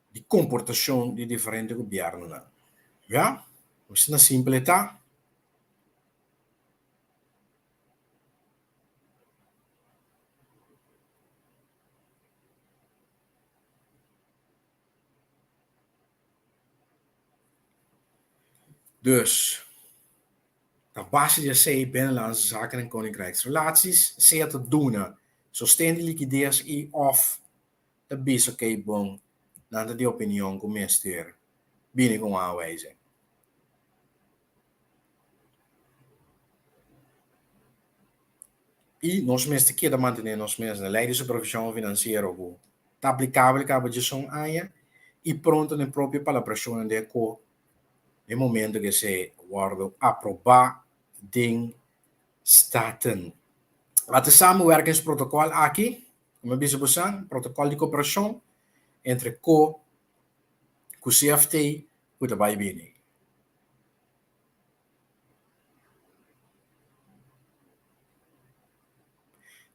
Speaker 1: di komportashon di diferente gobièrnunan. Ya, asina simpel e ta. Dus. Ta base di esei Binnenlandse Zaken en Koninkrijksrelaties sea ta duna sosten di likides i òf ta bisa kei bon nan ta di opinion ku mester bini ku un aanwijzing. I nos mester keda mantené nos mes na lei di supervishon finansiero ku ta aplikabel kaba djeson aña i pronto na e propio palabrashonnan di e ko e momento ku esei wòrdu aprobá den Staten. At e samenwerkingsprotokòl aki, mi a bisa bosan, protokòl di koperashon entre ko ku CFT ku ta bai bini.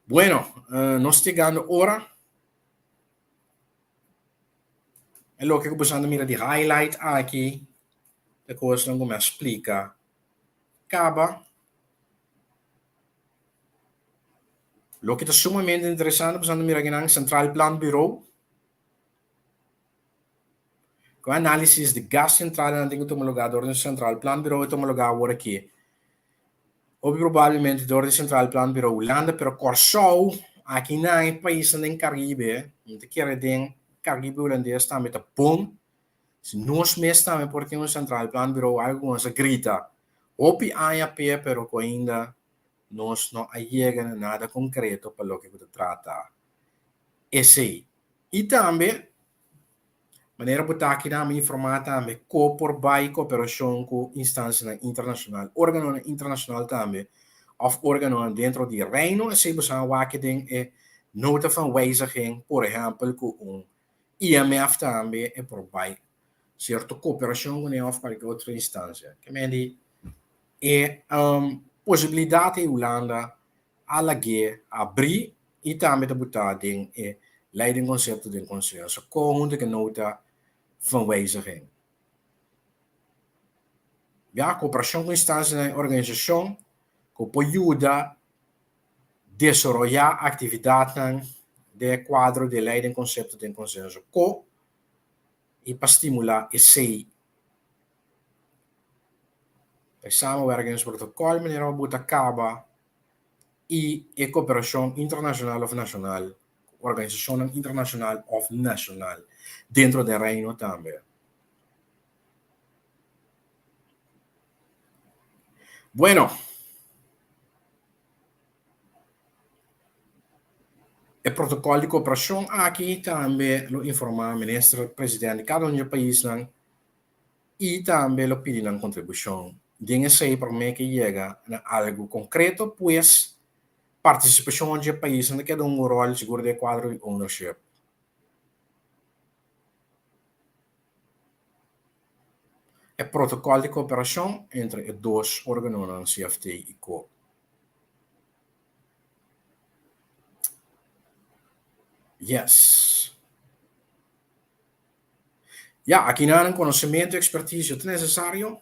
Speaker 1: Bueno, nos ta yegando ora. E loke ku boso a mira di highlight aki ta kosnan ku mi a splika kaba. Loke ta sumamente interesante boso a mira akinan Centraal Planbureau ku análisis di gascentralenan tin ku tuma lugá dor di Centraal Planbureau a tuma lugá awor aki. Hopi probablemente dor di Centraal Planbureau Hulanda, pero Kòrsou, akinan e paisnan den Karibe, mi ta kere den Karibe Hulandes tambe ta bon si nos mes tambe por tin un Centraal Planbureau, algu ku nos a grita hopi aña p'e pero ku ainda nos no a yega na nada konkreto pa loke ku ta trata esei. I tambe Manera bo ta aki nan mi informá tambe ko por bai koperashon ku instansianan internashonal, órganonan internashonal tambe òf órganonan dentro di Reino. Esei bo sa wak den e nota van wijziging, por ehèmpel ku un IMF tambe e por bai sierto koperashon kuné òf kualke otro instansia. Ke men di e posibilidat ei Hulanda a lag'é abrí i tambe ta butá den e Lei den Konsepto den Konsenso konhunto ku e Nota van Wijziging. Ya, koperashon ku instansianan i organisashon ku por yuda desaroyá aktividatnan den e kuadro di e Lei den Konsepto den Konsenso ko i pa stimulá esei. E samenwerkingsprotokòl manera bo ta kaba i e koperashon internashonal òf nashonal ku organisashonnan internashonal òf nashonal dentro den Reino tambe. Bueno, e protokòl di koperashon aki tambe lo informá minister president di kada un di e paisnan i tambe lo pidi nan kontribushon den esei promé ke yega na algu konkreto, pues partisipashon dje paisnan ta keda un ròl sigur den e kuadro di ownership. E protokòl di koperashon entre e dos organonan CFT i co. Yes. Ya, akinan konosementu i ekspertisio ta nesesario.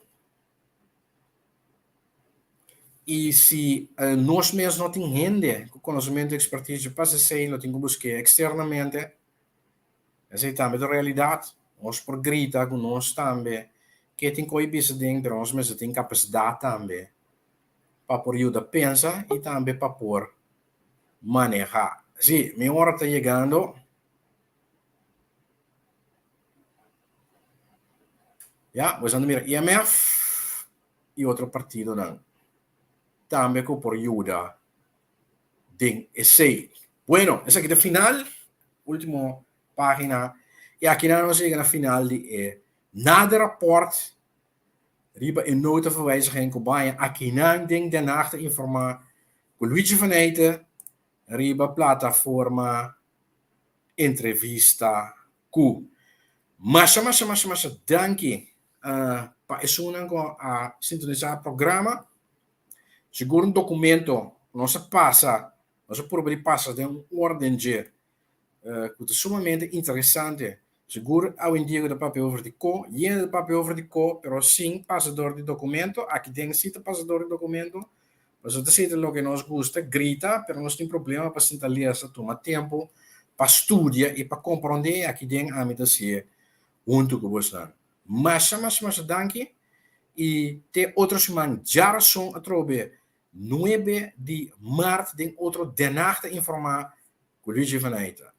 Speaker 1: I si nos mes no tin hende ku konosementu i ekspertisio pa esei, lo tin ku busk'é eksternamente. Esei tambe ta realidat. Nos por grita ku nos tambe ke tin ko'i bisa den, pero nos mester tin kapasidat tambe pa por yuda pensa i tambe pa por manehá. Sí, mi ora ta yegando. Ya, bo esnan ta mira IMF i otro partidonan tambe ku por yuda den esei. Bueno, esaki ta final, ultimo pagina. I akinan nos a yega na final di e nader rapport riba e nota van wijziging ku baña akinan den Den Haag ta informa ku Luigi van Eijten riba plataforma entrevista ku. Masha masha masha masha danki pa esunnan ku a sintonisá e programa. Sigur un dokumento nos a pasa, nos a purba di pasa den un orden dje ku ta sumamente interesante. Sigur awendia ku ta papia over di ko, yende ta papia over di ko, pero sin pasa dor di dokumento. Aki den si ta pasa dor di dokumento. Pasobra ta sinti loke nos gusta, grita, pero nos tin problema pa sinta lesa, tuma tempu pa studia i pa komprondé i aki den ami ta si'e huntu ku bosnan. Masha, masha, masha danki. I te otro siman djárason atrobe 9 di mart den otro Den Haag Ta Informá ku Luigi van Eijten.